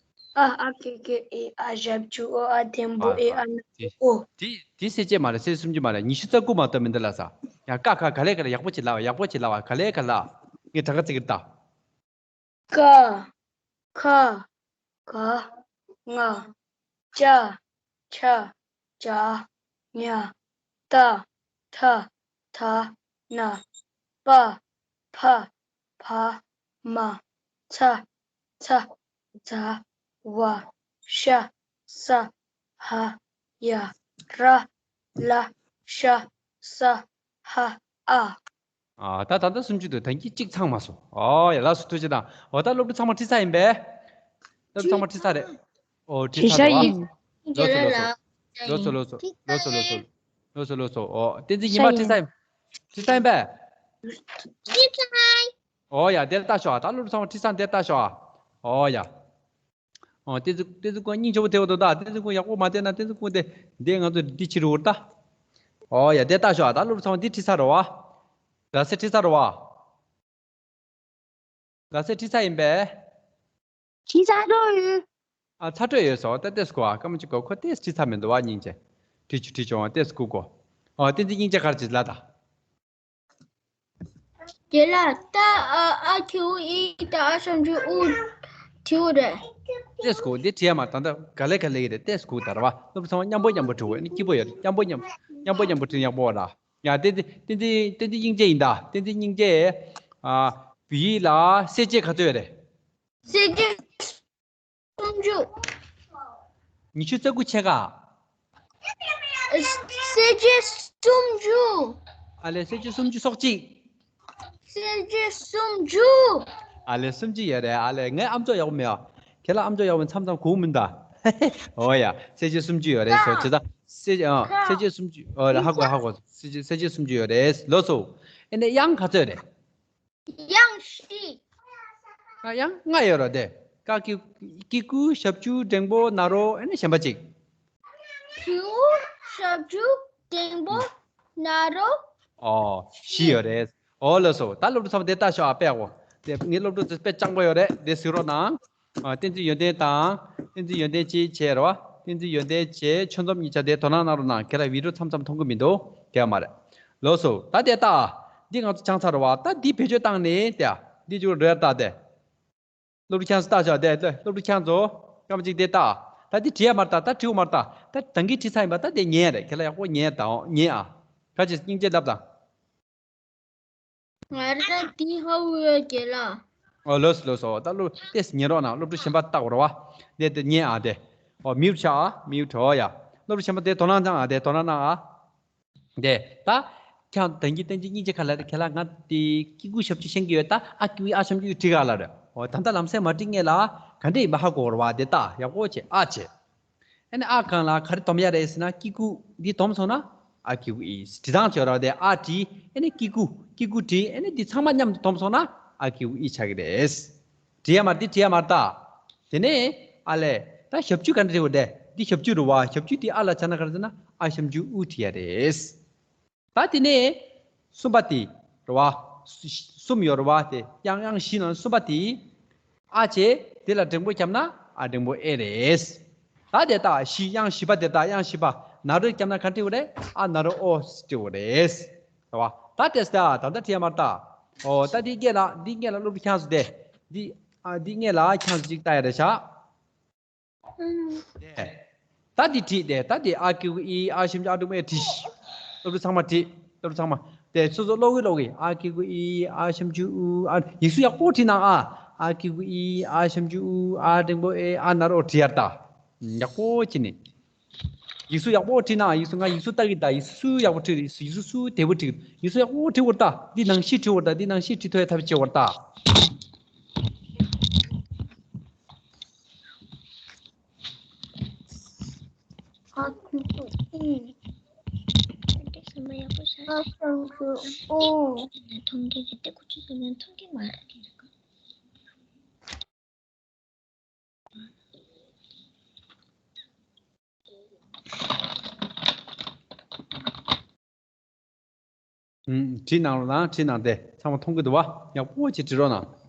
ཨ། ཨ་ཀེ་ཀེ་ཨེ་ཨ་ཞབས་ཀྱུ་ཨོ། ཨ་འགྲེང་བུ་ཨེ། ཨ་ན་དེ་ཨོ། དེ་དེ་གསལ་བྱེད་མ་རེད། གསལ་བྱེད་སུམ་ཅུ་མ་རེད། ཉི་ཤུ་རྩ་དགུ་མ་གཏོགས་མི་འདུག་ལབ་ས། ཡ། ཀ་ཁ་ག་ལེ་ག་ལེ་ཡག་པོ་བྱེད་ལབ། ཡག་པོ་བྱེད་ལབ། ག་ལེ་ག་ལེ། ངས་གྲངས་ཀ་བརྩི་གི་རེད་ད། ཀ་ཁ་ག་ང་། ཅ་ཆ་ཇ་ཉ། ཏ་ཐ་ད་ན། པ་ཕ་བ་མ། ཚ་ཚ་ཛ་ཝ། ཤ་ས་ཧ་ཡ། ར་ལ་ཤ་ས་ཧ་ཨ། ཨ། ད་ད་ལྟ་སུམ་ཅུ་འདུག་ད་གིན་གཅིག་ཚང་མ་སོང་། ཨོ་ཡ། ལགས་སོ། ཐུགས་རྗེ་གནང་། འོ། ད་སློབ་ཕྲུག་ཚང་མ་ཁྲིད་ཚར་ཡིན་པས། སློབ་ཕྲུག་ཚང་མ་ཁྲིད་ཚར་རེད། ཨོ། ཁྲིད་ཚར་རེད་བ། ཡིན། ལགས་སོ་ལགས་སོ། ལགས་སོ་ལགས་སོ། ལགས་སོ་ལགས་སོ། ཨོ། བསྟན་འཛིན་ཉི་མ་ཁྲིད་ཚར་ཡིན། ཁྲིད་ཚར་ཡིན་པས། ཁྲིད་ཚར། ཨོ་ཡ། དེར་ལྟ་ཤོག་ཨ། ད་སློབ་ཕྲུག་ཚང་མ་ཁྲིད་ཚར། དེར་ལྟ་ཤོག་ཨ། ཨོ་ཡ། ཨོ། བསྟན་འཛིན། བསྟན་འཛིན་ཁོང་སྙིང་རྗེ་པོ་དེ་བ་དོ་ད། བསྟན་འཛིན་ཁོང་ཡག་པོ་མ་བསྟན་ན། བསྟན་འཛིན་ཁོང་དེ་འདི་ང་ཚོ་འདི་ཕྱི་རུ་བར་ད། ཨོ་ཡ། དེ་ལྟ་ཤོག་ཨ། ད་སློབ་ཕྲུག་ཚང་མ་འདི་ཁྲིད་ཚར་རེད་བ། རྒྱ་སེ་ཁྲིད་ཚར་རེད་བ། རྒྱ་སེ་ཁྲིད་ཚར་ཡིན་པས། ཁྲིད་ཚར་འགྲོ་ཡོད། ཨ། ཚར་འགྲོ་ཡོད་སོ། ད་ལྟས་སྐུ་ཨ། སྐར་མ་གཅིག་གོ། ཁོ་ལྟས་ཁྲིད་ཚར་མི་འདུག་བ། སྙིང་རྗེ། ཁྲིད་ཆུ་ཁྲིད་ཆོག་ཨ། ལྟས་སྐུ་གོ། ཨོ། བསྟན་འཛིན་སྙིང་རྗེ་ག་རེ་བྱེད་ལབ་ད། རྒན་ལགས། ད་ཨ་ཨ་གི་གུ་ཨི། ད་ཨ་ཞབས་ཀྱུ་ཨུ་བྲིས་པ་རེད། ལྟས་སྐུ། འདི་བྲིས་ཡ་མ། ད་ལྟ་ག་ལེ་ག་ལེ་ཡིན་རེད། ལྟས་སྐུ་ད་རེད་བ། སློབ་ཕྲུག་ཚང་མ་མཉམ་པོ་མཉམ་པོ་བྲིས་པ་ནི་སྐྱིད་པོ་ཡོད་རེད། མཉམ་པོ་མཉམ་མཉམ་པོ་མཉམ་པོ་བྲིས་ཡག་པོ་ར། ཡ། བསྟན་འཛིན། བསྟན་འཛིན། བསྟན་འཛིན་སྙིང་རྗེ་ཡིན་ད། བསྟན་འཛིན་སྙིང་རྗེ། ཨ། བོད་ཡིག་ལ་གསལ་བྱེད་ག་ཚོད་ཡོད་རེད། གསལ་བྱེད་སུམ་ཅུ། ཉི་ཤུ་རྩ་དགུ་ཕྱེད་ཀ། གསལ་བྱེད་སུམ་ཅུ། ཨ་ལས། གསལ་བྱེད་སུམ་ཅུ་སོག་གཅིག་གསལ་བྱེད་སུམ་ཅུ། ཨ་ལས། སུམ་ཅུ་ཡོད་རེད། ཨ་ལས། ངའི་ཨམ་ཅོག་ཡག་པོ་མེད་ཨ། ཁྱེད་ལ་ཨམ་ཅོག་ཡག་པོ་མཚམས་མཚམས་གོ་མི་འདུག་ཨོ་ཡ། གསལ་བྱེད་སུམ་ཅུ་ཡོད་རེད་སོ། བྱས་ཙང་གསལ་བྱེད། ཨ། གསལ་བྱེད་སུམ་ཅུ། ཨོ་ལ། ཧ་གོ། ཧ་གོ། གསལ་བྱེད། གསལ་བྱེད་སུམ་ཅུ་ཡོད་རེད། ལགས་སོ། ཨ་ནི་དབྱངས་ག་ཚོད་རེད། དབྱངས་བཞི། ཨ། དབྱངས་ལྔ་ཡོད་རེད་དེ། ཀ་གི་གུ། ཀི་ཀུ། ཞབས་ཀྱུ། འགྲེང་བུ། ན་རོ། ཨ་ནི་གཞན་པ་གཅིག་གི་གུ། ཞབས་ཀྱུ། འགྲེང་བུ། ན་རོ། ཨོ། བཞི་ཡོད་རེད། ཨོ་ལགས་སོ། ད་སློབ་ཕྲུག་ཚང་མ་དེ་ལྟ་ཤོག་ཨ། དཔེ་ཡག་པོ། དེ་ངའི་སློབ་ཕྲུག་ཚོ་དཔེ་སྤྱང་པོ་ཡོད་རེད། དེ་གཟིགས་རོགས་གནང་། ཨ། བསྟན་འཛིན་ཡོན་ཏན་དང་། བསྟན་འཛིན་ཡོན་ཏན་བྱེད་བྱས་རེད་བ། བསྟན་འཛིན་ཡོན་ཏན་བྱེད། ཆོས་འཛོམས་གཉིས་ཆ་དེ་དོ་སྣང་གནང་རོགས་གནང་། ཁྱེད་རང་བི་ཌི་ཡོ་མཚམས་མཚམས་མཐོང་གི་མི་འདུག་དེ་ཡང་མ་རེད། ལགས་སོ། ད་དེ་ལྟ། འདི་ང་ཚོ་སྦྱངས་ཚར་རེད་བ། ད་འདི་བེད་སྤྱོད་བཏང་ནས་དེ་འདི་ཅུ་རེད་ལྟ་དེ། སློབ་ཕྲུག་ཁྱེད་ཚོ་ལྟ་ཤོག་དེ་སློབ་ཕྲུག་ཁྱེད་ཚོ་སྐར་མ་གཅིག་དེ་ལྟ། ད་འདི་བྲིས་ཡ་མ་རེད་ད། ད་བྲིས་དགོས་མ་རེད་ད། ད་ད་གིན་བྲིས་ཚར་ཡིན་པ། ད་དེ་ཉན་རེད། ཁྱེད་ལ་ཡག་པོ་ཉན་དང་ཉན་ཨ། ག་ཅི་སྙིང་རྗེ་ལབ་དང་། ང་རང་དེ་ཧ་གོ་ཡོད་རྒན་ལགས། ཨོ་ལགས་སོ་ལགས་སོ། ད་སློབ་ཏོག་ཙམ་ཉན་རོགས་གནང་། སློབ་ཕྲུག་གཞན་པ་ལྟ་དགོས་རེད་བ། དེ་དེ་ཉན་ཨ་དེ། ཨོ་མིའུ་ཊི་བྱ་ཨ། མིའུ་ཊི། ཨོ་ཡ། སློབ་ཕྲུག་གཞན་པ་དེ་དོ་སྣང་བྱང་ཨ། དེ་དོ་སྣང་གནང་ཨ། དེ་ད་ཁྱེད་ད་གིན་བསྟན་འཛིན་སྙིང་རྗེ་ག་ལ་རེད། ཁྱེད་ལ་ང་དེ་ཀི་གུ་ཞབས་ཀྱུ་ཤེས་ཀྱི་ཡོད། ད་ཨ་ཀི་གུ་ཨི་ཨ་ཞབས་ཀྱུ་ཨི་བྲིས་ག་ལ་རེད། ཨོ་ད་ལྟ་ལམ་སེང་མ་བྲིས་སྔོན་ལ་ག་འདྲ་ཡིན་པ་ཧ་གོ་རེད་བ། དེ་ལྟ་ཡག་པོ་བྱེད་ཨ་བྱེད། ཨ་ནི་ཨ་སྒང་ལ་ག་རེ་སྡོམ་ཡ་རེད་ཟེར་ན། ཀི་གུ་འདི་སྡོམ་སོང་ན་ཨ་ཀི་གུ་ཨི། བྲིས་སྟངས་བྱས་ར་དེ། ཨ་བྲིས། ཨ་ནི་ཀི་གུ། ཀི་གུ་བྲིས། ཨ་ནི་འདི་ཚང་མ་མཉམ་དུ་སྡོམ་སོང་ན་ཨ་ཀི་གུ་ཨི་ཆགས་ཀྱི་རེད། བྲིས་ཡ་མ་རེད། འདི་བྲིས་ཡ་མ་རེད་ད། དེ་ནས་ཨ་ལས། ད་ཞབས་ཀྱུ་ག་འདྲ་བྲིས་པ་རེད། འདི་ཞབས་ཀྱུ་རེད་བ། ཞབས་ཀྱུ་འདི་ཨ་ལ་ཆགས་ན་ག་རེ་ཟེར་ན་ཨ་ཞབས་ཀྱུ་ཨུ་བྲིས་ཡ་རེད། ད་དེ་ནས་གསུམ་པ་དེ་རེད་བ། གསུམ་ཡོད་རེད་བ། དེ་དབྱངས་དབྱངས་བཞི་ནང་གསུམ་པ་དེ། ཨ་བྱས། དེ་ལ་འགྲེང་བུ་བརྒྱབ་ན་ཨ་འགྲེང་བུ་ཨེ་རེད། ད་དེ་ལྟ་བཞི། དབྱངས་བཞི་པ་དེ་ལྟ། དབྱངས་བཞི་པ། ན་རོ་བརྒྱབ་ན་ག་འདྲ་བྲིས་པ་རེད། ཨ་ན་རོ་ཨོ་བྲིས་པ་རེད། རེད་བ། ད་དེ་ལྟ་ད་ལྟ་བྲིས་ཡ་མ་རེད་ད། ཨོ་ད་འདི་སྔོན་ལ། འདི་སྔོན་ལ་སློབ་ཕྲུག་ཁྱེད་ཚོ་དེ། འདི་ཨ་འདི་སྔོན་ལ་ཁྱེད་ཚོ་ཅིག་ལྟ་ཡ་རེད་ཤག་ད་འདི་བྲིས་ཏེ། ད་འདི་ཨ་ཀི་གུ་ཨི། ཨ་ཞབས་ཀྱུ་ཨ་འགྲེང་བུ་ཨེ་བྲིས། སློབ་ཕྲུག་ཚང་མ་བྲིས། སློབ་ཕྲུག་ཚང་མ་དེ་སོ་སོ་ཀློག་གི་ཀློག་གི། ཨ་ཀི་གུ་ཨི། ཨ་ཞབས་ཀྱུ་ཨུ། ཨ། ཡིག་གཟུགས་ཡག་པོ་བྲིས་ན་ཨ། ཨ་ཀི་གུ་ཨི། ཨ་ཞབས་ཀྱུ་ཨུ། ཨ་འགྲེང་བུ་ཨེ། ཨ་ན་རོ་བྲིས་ཡ་ད། ཡག་པོ་བྱས་ནས། ཡིག་གཟུགས་ཡག་པོ་བྲིས་ན། ཡིག་གཟུགས། ང་ཡིག་གཟུགས་ལྟ་གི་ད། ཡིག་གཟུགས་ཡག་པོ་བྲིས། ཡིག་གཟུགས་བདེ་པོ་བྲིས། ཡིག་གཟུགས་ཡག་པོ་བྲིས་དགོས་ད། འདི་ནང་བཞིན་བྲིས་དགོས་ད། འདི་ནང་བཞིན་བྲིས་ཐུབ་ཡ་ཐབས་བྱེད་དགོས་ད། ཨ་ཁུ་ཁུ་ཨི། ཁྱོད་བསམ་པ་ཡག་པོ་བྱ། ཨ་ཁུ་ཁུ་ཨུ། མཐོང་གི་རེད་དེ། ཁོ་ཚོས་བསམ་ན་མཐོང་གི་མ་རེད། ཨུམ། བྲིས་གནང་རོགས་གནང་། བྲིས་གནང་སྟེ་ཚང་མ་མཐོང་གི་འདུག་བ། ཡག་པོ་ཅིག་བྲིས་རོགས་གནང་།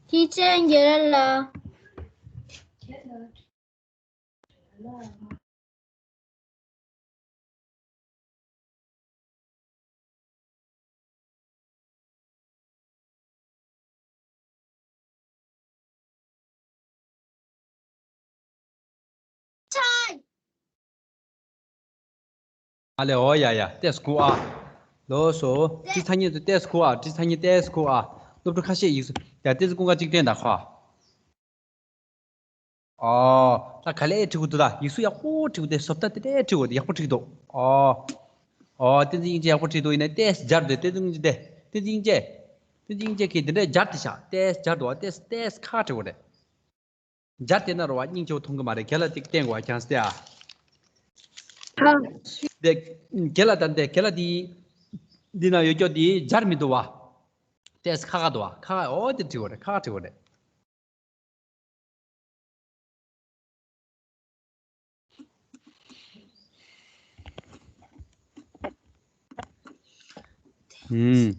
ཐིག་ཆེན་རྒྱལ་ལ། ཨ་ལེ། ཨོ་ཡ་ཡ། ཏེས་ཁུ་ཨ། ལོ་སོ། ཏི་ཚ་ཉེ་ཏུ་ཏེས་ཁུ་ཨ། ཏི་ཚ་ཉེ་ཏེས་ཁུ་ཨ། སློབ་ཕྲུག་ཁ་ཤས་ཡིག་གཟུགས་ཡ་ཏེ་ཚོ་ཀུན་དགའ་གཅིག་བསྟན་དང་ཁ། ཨོ། ད་ག་ལེ་བྲིས་དགོས་འདུག་ད་ཡིག་གཟུགས་ཡག་པོ་བྲིས་དགོས་ཏེ། བཟོ་ལྟ་དེ་འདྲས་བྲིས་དགོས་ཏེ། ཡག་པོ་བྲིས་འདུག་ཨོ། ཨོ། ཏེ་ཚོ་སྙིང་རྗེ་ཡག་པོ་བྲིས་འདུག་ཡིན་ནའི་ཏེས་སྦྱར་འདུག་ཏེ་ཚོ་སྙིང་རྗེ་དེ། ཏེ་ཚོ་སྙིང་རྗེ། ཏེ་ཚོ་སྙིང་རྗེ་གིས་དེ་འདྲས་སྦྱར་ཏེ་བཞག་ཏེས་སྦྱར་འདུག་ཏེས་ཏེས་ཁ་བྲིས་དགོས་རེད། སྦྱར་ཏེ་ན་རོ་བ་སྙིང་རྗེ་བོ་མཐོང་གི་མ་རེད། རྒན་ལགས་དེ་བསྟན་དགོས་བ་ཀྱང་སྟེ་ཨ། དེ་རྒན་ལགས་དང་དེ་རྒན་ལགས་དེ་འདི་ན་ཡོད་ཀྱོག་དེ་སྦྱར་མི་འདུག་བ། ཏེས་ཁ་ཁ་འདུག་བ། ཁ་ཁ། ཨོ་དེ་བྲིས་དགོས་རེད། ཁ་ཁ་བྲིས་དགོས་རེད། ཨུམ།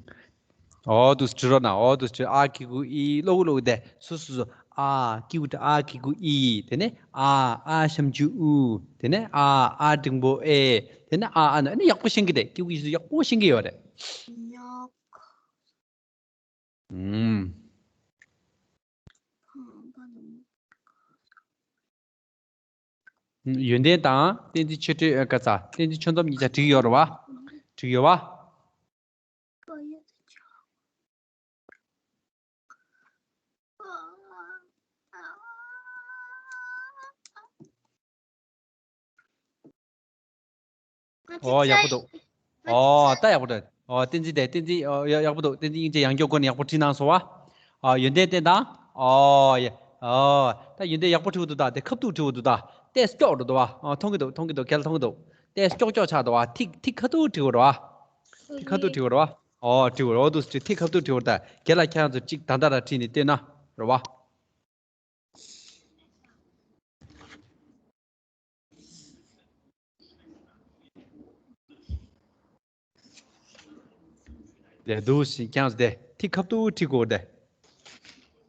ཨོ་དུ་སྤྲི་རོ་ན། ཨོ་དུ་སྤྲི། ཨ་ཀི་གུ་ཨི། ལོག་ལོག་དེ། སུ་སུ་སུ། ཨ་ཀི་གུ་ཏྲ། ཨ་ཀི་གུ་ཨི། དེ་ནས་ཨ། ཨ་ཞབས་ཀྱུ་ཨུ། དེ་ནས་ཨ། ཨ་འགྲེང་བུ་ཨེ། དེ་ནས་ཨ། ཨ་ན་ཨ་ནི་ཡག་པོ་ཤེས་ཀྱི་རེད། ཀི་གུ་ཨི་སུ་ཡག་པོ་ཤེས་ཀྱི་ཡོད་རེད། ཨུམ། ཡོན་ཏན་དང་བསྟན་འཛིན་ཆོས་སྒྲོན། ཨ། ག་ས། བསྟན་འཛིན་ཆོས་འཛོམས་གཉིས་ཆ་བྲིས་ཡོད་རེད་བ། བྲིས་ཡོད་བ། ཨོ་ཡག་པོ་འདུག་ཨོ་ད་ཡག་པོ་འདུག་ཨོ་བསྟན་འཛིན་དེ་བསྟན་འཛིན། ཨོ་ཡག་པོ་འདུག་བསྟན་འཛིན་སྙིང་རྗེ་ཡང་སྐྱོར་སྒོ་ནས་ཡག་པོ་བྲིས་གནང་སོང་བ། ཨོ་ཡོན་ཏན་བསྟན་དང་། ཨོ་ཡ། ཨོ་ད་ཡོན་ཏན་ཡག་པོ་བྲིས་འདུག་ད་དེ་ཁ་ཐུག་བྲིས་འདུག་ད་ཏེས་སྐྱོག་འགྲོ་འདུག་བ། ཨོ་མཐོང་གི་འདུག་མཐོང་གི་འདུག་ཁྱེད་ལ་མཐོང་གི་འདུག་ཏེས་སྐྱོག་སྐྱོག་ཆགས་འདུག་བ། ཐིག་ཐིག་ཁ་ཐུག་བྲིས་འདུག་བ། ཐིག་ཁ་ཐུག་བྲིས་འདུག་བ། ཨོ་བྲིས་འདུག་ཨོ་དུ་ཐིག་ཁ་ཐུག་བྲིས་འདུག་ད་རྒན་ལགས་ཁྱེད་རང་ཚོ་གཅིག་ད་ལྟ་ར་བྲིས་ནས་བལྟས་ན་རེད་བ། དེ་འདུག་སེ་ཀྱང་དེ་ཐིག་ཁ་ཐུག་བྲིས་དགོས་དེ།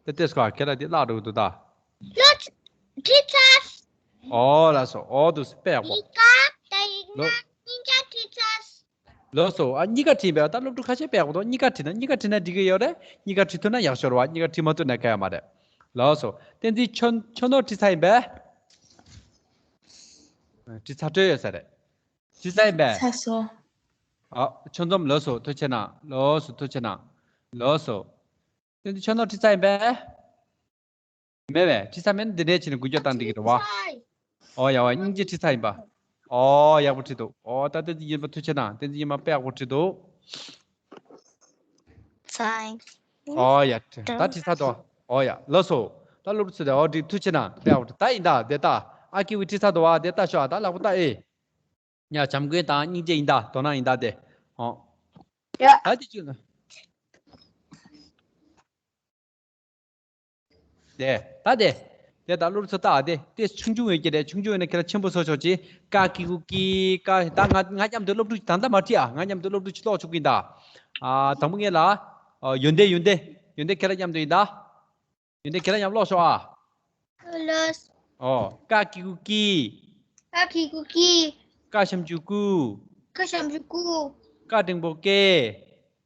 དེ་ལྟས་ཁ་ཁྱེད་ལ་དེ་བརླག་འགྲོ་གི་འདུག་ད། ལོ་བྲིས་ཚར། ཨོ་ལགས་སོ། ཨོ་འདུག་སེ་དཔེ་ཡག་པོ། གཉིས་ཀ་ད་ཡིན་ན་ལོ་གཉིས་ཀ་བྲིས་ཚར། ལགས་སོ། ཨ་གཉིས་ཀ་བྲིས་པས། ད་སློབ་ཕྲུག་ཁ་ཤས་དཔེ་ཡག་པོ་འདུག་གཉིས་ཀ་བྲིས་ན། གཉིས་ཀ་བྲིས་ན་འགྲིག་གི་ཡོད་རེད། གཉིས་ཀ་བྲིས་ཐུབ་ན་ཡག་ཤོས་རེད་བ། གཉིས་ཀ་བྲིས་མ་ཐུབ་ན་ག་ཡ་མ་རེད། ལགས་སོ། བསྟན་འཛིན་ཆོས་ཆོས་ནོར་བྲིས་ཚར་ཡིན་པས། བྲིས་ཚར་གྲབས་ཡོད་ས་རེད། བྲིས་ཚར་ཡིན་པས། ཚར་སོང་། ཨ་ཆོས་འཛོམས་ལགས་སོ། ཐུགས་རྗེ་གནང་། ལགས་སོ། ཐུགས་རྗེ་གནང་། ལགས་སོ། བསྟན་འཛིན་ཆོས་ནོར་བྲིས་ཚར་ཡིན་པས། མེད་པས། བྲིས་ཚར་མེད་ན་འདི་འདྲས་བྱས་ནས་འགུལ་སྐྱོད་བཏང་འགྲིག་གི་རེད་བ། ཨོ་ཡ་བ། སྙིང་རྗེ་བྲིས་ཚར་ཡིན་པ། ཨོ་ཡག་པོ་བྲིས་འདུག་ཨོ་ད་བསྟན་འཛིན་ཡིན་པ་ཐུགས་རྗེ་གནང་། བསྟན་འཛིན་ཡིན་པ་དཔེ་ཡག་པོ་བྲིས་འདུག་ཚར། ཨོ་ཡ་ད་བྲིས་ཚར་འདུག་ཨོ་ཡ་ལགས་སོ། ད་སློབ་ཕྲུག་ཚོ་དེ་ཨོ་བྲིས། ཐུགས་རྗེ་གནང་། དཔེ་ཡག་པོ་བྲིས། ད་ཡིན་ད་དེ་ད་ཨ་ཀི་བི་བྲིས་ཚར་འདུག་བ། དེ་ད་ཤོག་ཨ་ད་ལག་པ་ད་ཨེ། ཡ་བྱམས་མགོན་དང་སྙིང་རྗེ་ཡིན་ད། དོ་སྣང་ཡིན་ད་དེ། ཨོ། ཡ། ད་དེ་བྱུང་ན། དེ་ད་དེ། དེ་ད་བློ་རུ་ཚོ་ལྟ་ཨ་དེ། དེ་ཆུང་ཆུང་ཡོད་ཀྱི་རེད། ཆུང་ཆུང་ཡོད་ན་ཁྱེད་རང་ཆེན་པོ་བཟོ་ཆོག་ཅིག་ཀ་ཀི་གུ་ཀི། ཀ་ད་ང་ང་མཉམ་དུ་སློབ་ཕྲུག་ད་ལྟ་མ་ཁྲིད་ཨ། ང་མཉམ་དུ་སློབ་ཕྲུག་ཅིག་ཀློག་ཆོག་གི་ཡིན་ད། ཨ་དང་པོ་ངེད་ལ། ཨ་ཡོན་ཏན་ཡོན་ཏན་ཡོན་ཏན་ཁྱེད་རང་མཉམ་དུ་ཡིན་ད། ཡོན་ཏན་ཁྱེད་རང་མཉམ་ཀློག་ཤོག་ཨ། ལགས། ཨོ། ཀ་ཀི་གུ་ཀི། ཀ་ཀི་གུ་ཀི། ཀ་ཞབས་ཀྱུ་ཀུ། ཀ་ཞབས་ཀྱུ་ཀུ། ཀ་འགྲེང་བུ་ཀེ།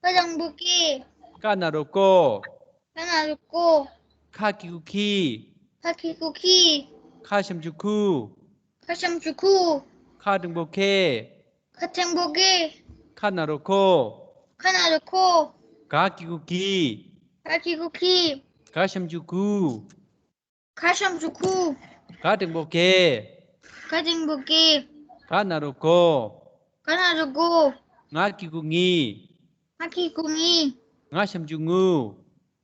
ཀ་འགྲེང་བུ་ཀེ། ཀ་ན་རོ་ཀོ། ཀ་ན་རོ་ཀོ། ཁ་ཀི་གུ་ཁི། ཁ་ཀི་གུ་ཁི། ཁ་ཞབས་ཀྱུ་ཁུ། ཁ་ཞབས་ཀྱུ་ཁུ། ཁ་འགྲེང་བུ་ཁེ། ཁ་འགྲེང་བུ་ཁེ། ཁ་ན་རོ་ཁོ། ཁ་ན་རོ་ཁོ། ག་ཀི་གུ་གི། ག་ཀི་གུ་གི། ག་ཞབས་ཀྱུ་གུ། ག་ཞབས་ཀྱུ་གུ། ག་འགྲེང་བུ་གེ། ག་འགྲེང་བུ་གེ། ག་ན་རོ་གོ། ག་ན་རོ་གོ། ང་ཀི་གུ་ངི། ང་ཀི་གུ་ངི། ང་ཞབས་ཀྱུ་ངུ།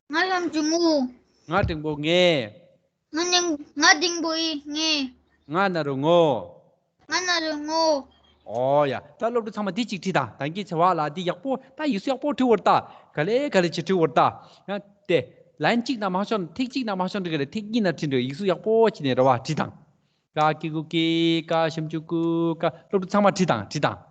ང་ཞབས་ཀྱུ་ངུ། ང་འགྲེང་བུ་ངེ། ང་ནིང་ང་འགྲེང་བུ་ཡི་ངེ། ང་ན་རོ་ངོ། ང་ན་རོ་ངོ། ཨོ་ཡ། ད་སློབ་ཕྲུག་ཚང་མ་འདི་གཅིག་བྲིས་དང་། ད་གིན་ཚེ་བ་ལ་འདི་ཡག་པོ། ད་ཡིག་གཟུགས་ཡག་པོ་བྲིས་བར་ད། ག་ལེ་ག་ལེ་ཅིག་བྲིས་བར་ད། ཡང་དེ། ལན་གཅིག་ན་མ་ཤོང་། ཐིག་གཅིག་ན་མ་ཤོང་། འགྲིག་ག་ལེ། ཐིག་གཉིས་ན་བྲིས་འགྲོ། ཡིག་གཟུགས་ཡག་པོ་བྱས་ནས་རེ་བ་བྲིས་དང་། ཀ་ཀི་གུ་ཀི། ཀ་ཞབས་ཀྱུ་ཀུ། ཀ། སློབ་ཕྲུག་ཚང་མ་བྲིས་དང་། བྲིས་དང་།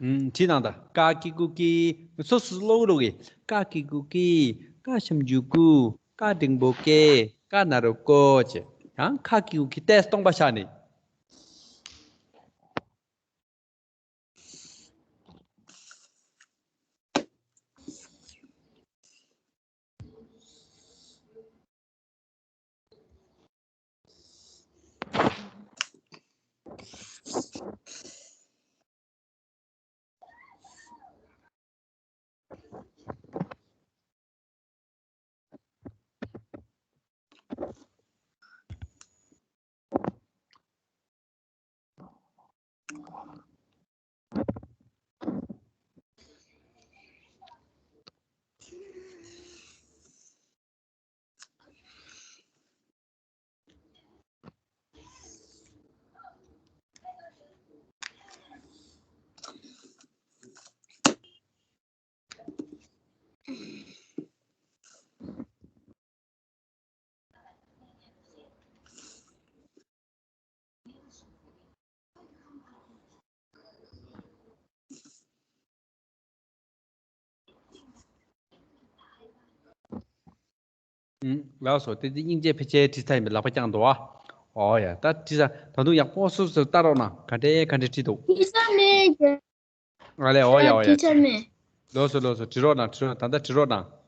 ཨུམ། བྲིས་དང་། ད་ཀ་ཀི་གུ་ཀི། སོ་སོ་ཀློག་རོགས་གི། ཀ་ཀི་གུ་ཀི། ཀ་ཞབས་ཀྱུ་ཀུ། ཀ་འགྲེང་བུ་ཀེ། ཀ་ན་རོ་ཀོ་བྱས། ཡང་ཀ་ཀི་གུ་ཀི་ཏོག་ཙམ་སྟོང་པ་བཞག་ནས། ལགས་སོ། དེ་དེ་སྙིང་རྗེ་ཕལ་ཆེར་བྲིས་ཚར་ཡིན་པའི་ལག་པ་བརྐྱངས་འདུག་ཨ། ཨོ་ཡ། ད་བྲིས་ཚར། ད་དུང་ཡག་པོ་སོ་སོ་ལྟ་རོགས་གནང་། ག་འདྲས་ག་འདྲས་བྲིས་འདུག་བྲིས་ཚར་མེད། ཨ་ལས། ཨོ་ཡ། ཨོ་ཡ། བྲིས་ཚར་མེད། ལགས་སོ། ལགས་སོ། བྲིས་རོགས་གནང་། བྲིས་རོགས། ད་ལྟ་བྲིས་རོགས་གནང་།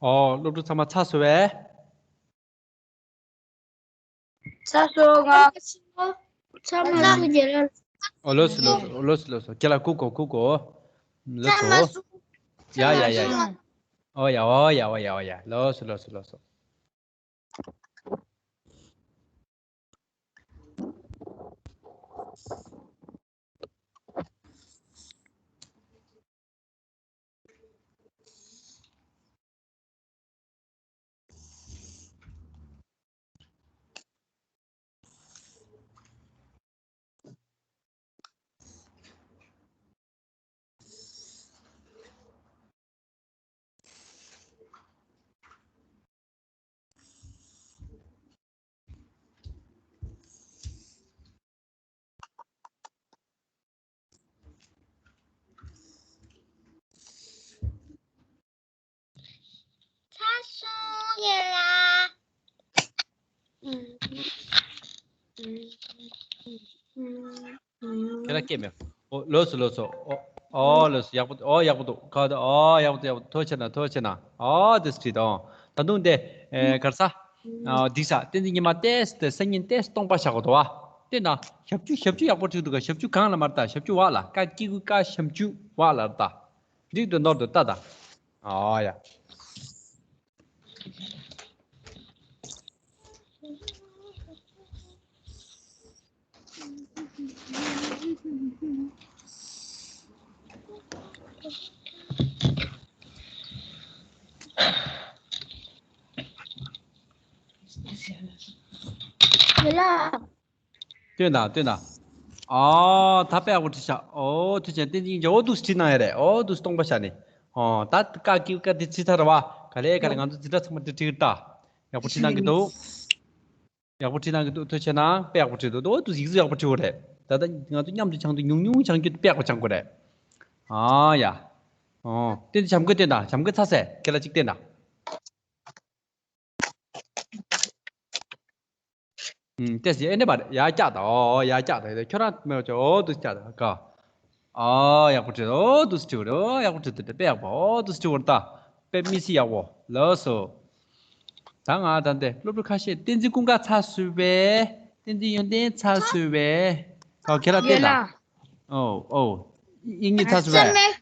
ཨོ། སློབ་ཕྲུག་ཚང་མ་ཚར་སོང་བས། ཚར་སོང་། ང་ཚར་མ་སོང་། རྒན་ལགས། ཨོ། ལགས་སོ། ལགས་སོ། ལགས་སོ། ལགས་སོ། རྒན་ལགས་སྐུ་གོ་སྐུ་གོ། ལགས་སོ། ཚར་མ་སོང་། ཡ་ཡ་ཡ་ཡ། ཨོ་ཡ། ཨོ་ཡ། ཨོ་ཡ། ཨོ་ཡ། ལགས་སོ། ལགས་སོ། ལགས་སོ། ཁྱེད་རང་སྐད་མེད། ཨོ་ལོས་སོ་ལོས་སོ། ཨོ་ཨོ་ལོས་སོ། ཡག་པོ། ཨོ་ཡག་པོ་འདུག་ཁ་ད། ཨོ་ཡག་པོ་འདུག་ཡག་པོ་འདུག་ཐུགས་རྗེ་གནང་། ཐུགས་རྗེ་གནང་། ཨོ་དེ་སུ་ཁྲིད་དང་། ད་དུང་དེ་ཨེ་ག་རེ་ཟ། ཨ་འདི་ཟ། བསྟན་འཛིན་ཉི་མ་ཏེས་དེ་སང་ཉིན་ཏེས་སྟོང་པ་བཞག་གོ་འདུག་བ། དེ་ན་ཞབས་ཀྱུ་ཞབས་ཀྱུ་ཡག་པོ་བྲིས་འདུག་ག་ཞབས་ཀྱུ་གང་ལ་མར་ལྟ། ཞབས་ཀྱུ་བ་ལ། ཀ་ཀི་གུ་ཀ་ཞབས་ཀྱུ་བ་ལ་ལྟ། འགྲིག་འདུག་ནོར་འདུག་ལྟ་ད། ཨོ་ཡ། ཡོད་ལ། སྟོན་དང་སྟོན་དང་། ཨོ་ད་དཔེ་ཡག་པོ་བྲིས་ཤག་ཨོ་ཐུགས་རྗེ་ཆེ། བསྟན་འཛིན་སྙིང་རྗེ། ཨོ་འདུག་སེ་བྲིས་གནང་ཡ་རེད། ཨོ་འདུག་སེ་སྟོང་པ་བཞག་ནས། ཨོ་ད་ཀ་ཀི་ཀ་དེ་བྲིས་ཚར་བ། ག་ལེ་ག་ལེ་ང་ཚོ་འཛིན་གྲྭ་ཚང་མ་དེ་བྲིས་ཀྱི་ད། ཡག་པོ་བྲིས་གནང་གི་འདུག་ཡག་པོ་བྲིས་གནང་གི་འདུག་ཐུགས་རྗེ་ཆེ་གནང་། དཔེ་ཡག་པོ་བྲིས་འདུག་ཨོ་འདུག་སེ་ཡིག་གཟུགས་ཡག་པོ་བྲིས་པ་རེད། ད་ལྟ་ང་ཚོ་མཉམ་དུ་སྦྱང་དུས་ཉུང་ཉུང་སྦྱང་རྒྱུ་དཔེ་ཡག་པོ་སྦྱང་དགོས་རེད། ཨ་ཡ། ཨོ་བསྟན་འཛིན་བྱམས་མགོན་བསྟན་དང་། བྱམས་མགོན་ཚར་སོང་། ཁྱེད་ལ་གཅིག་བསྟན་དང་། ཨུམ། ཏེས་ཨེ་འདྲ་མ་རེད། ཡར་བཀྱག་དང་། ཨོ་ཡར་བཀྱག་དང་། ཁྱོད་རང་མེད་པ་ཅོ། ཨོ་འདུག་སེ་བཀྱག་དང་། ཀ། ཨོ་ཡག་པོ་བྲིས། ཨོ་འདུག་སེ་བྲིས་པ་རེད། ཨོ་ཡག་པོ་བྲིས་འདུག་དཔེ་ཡག་པོ། ཨོ་འདུག་སེ་བྲིས་པ་རེད་ད། དཔེ་མི་སྲིད་ཡག་པོ། ལགས་སོ། ད་ང་ད་འདི་སློབ་ཕྲུག་ཁ་ཤས་བསྟན་འཛིན་ཀུན་དགའ་ཚར་སོང་བས། བསྟན་འཛིན་ཡོན་ཏན་ཚར་སོང་བས། ཨོ་ཁྱེད་རང་བསྟན་དང་། ཨོ་ཨོ། དབྱིག་གཉེན་ཚར་སོང་བས།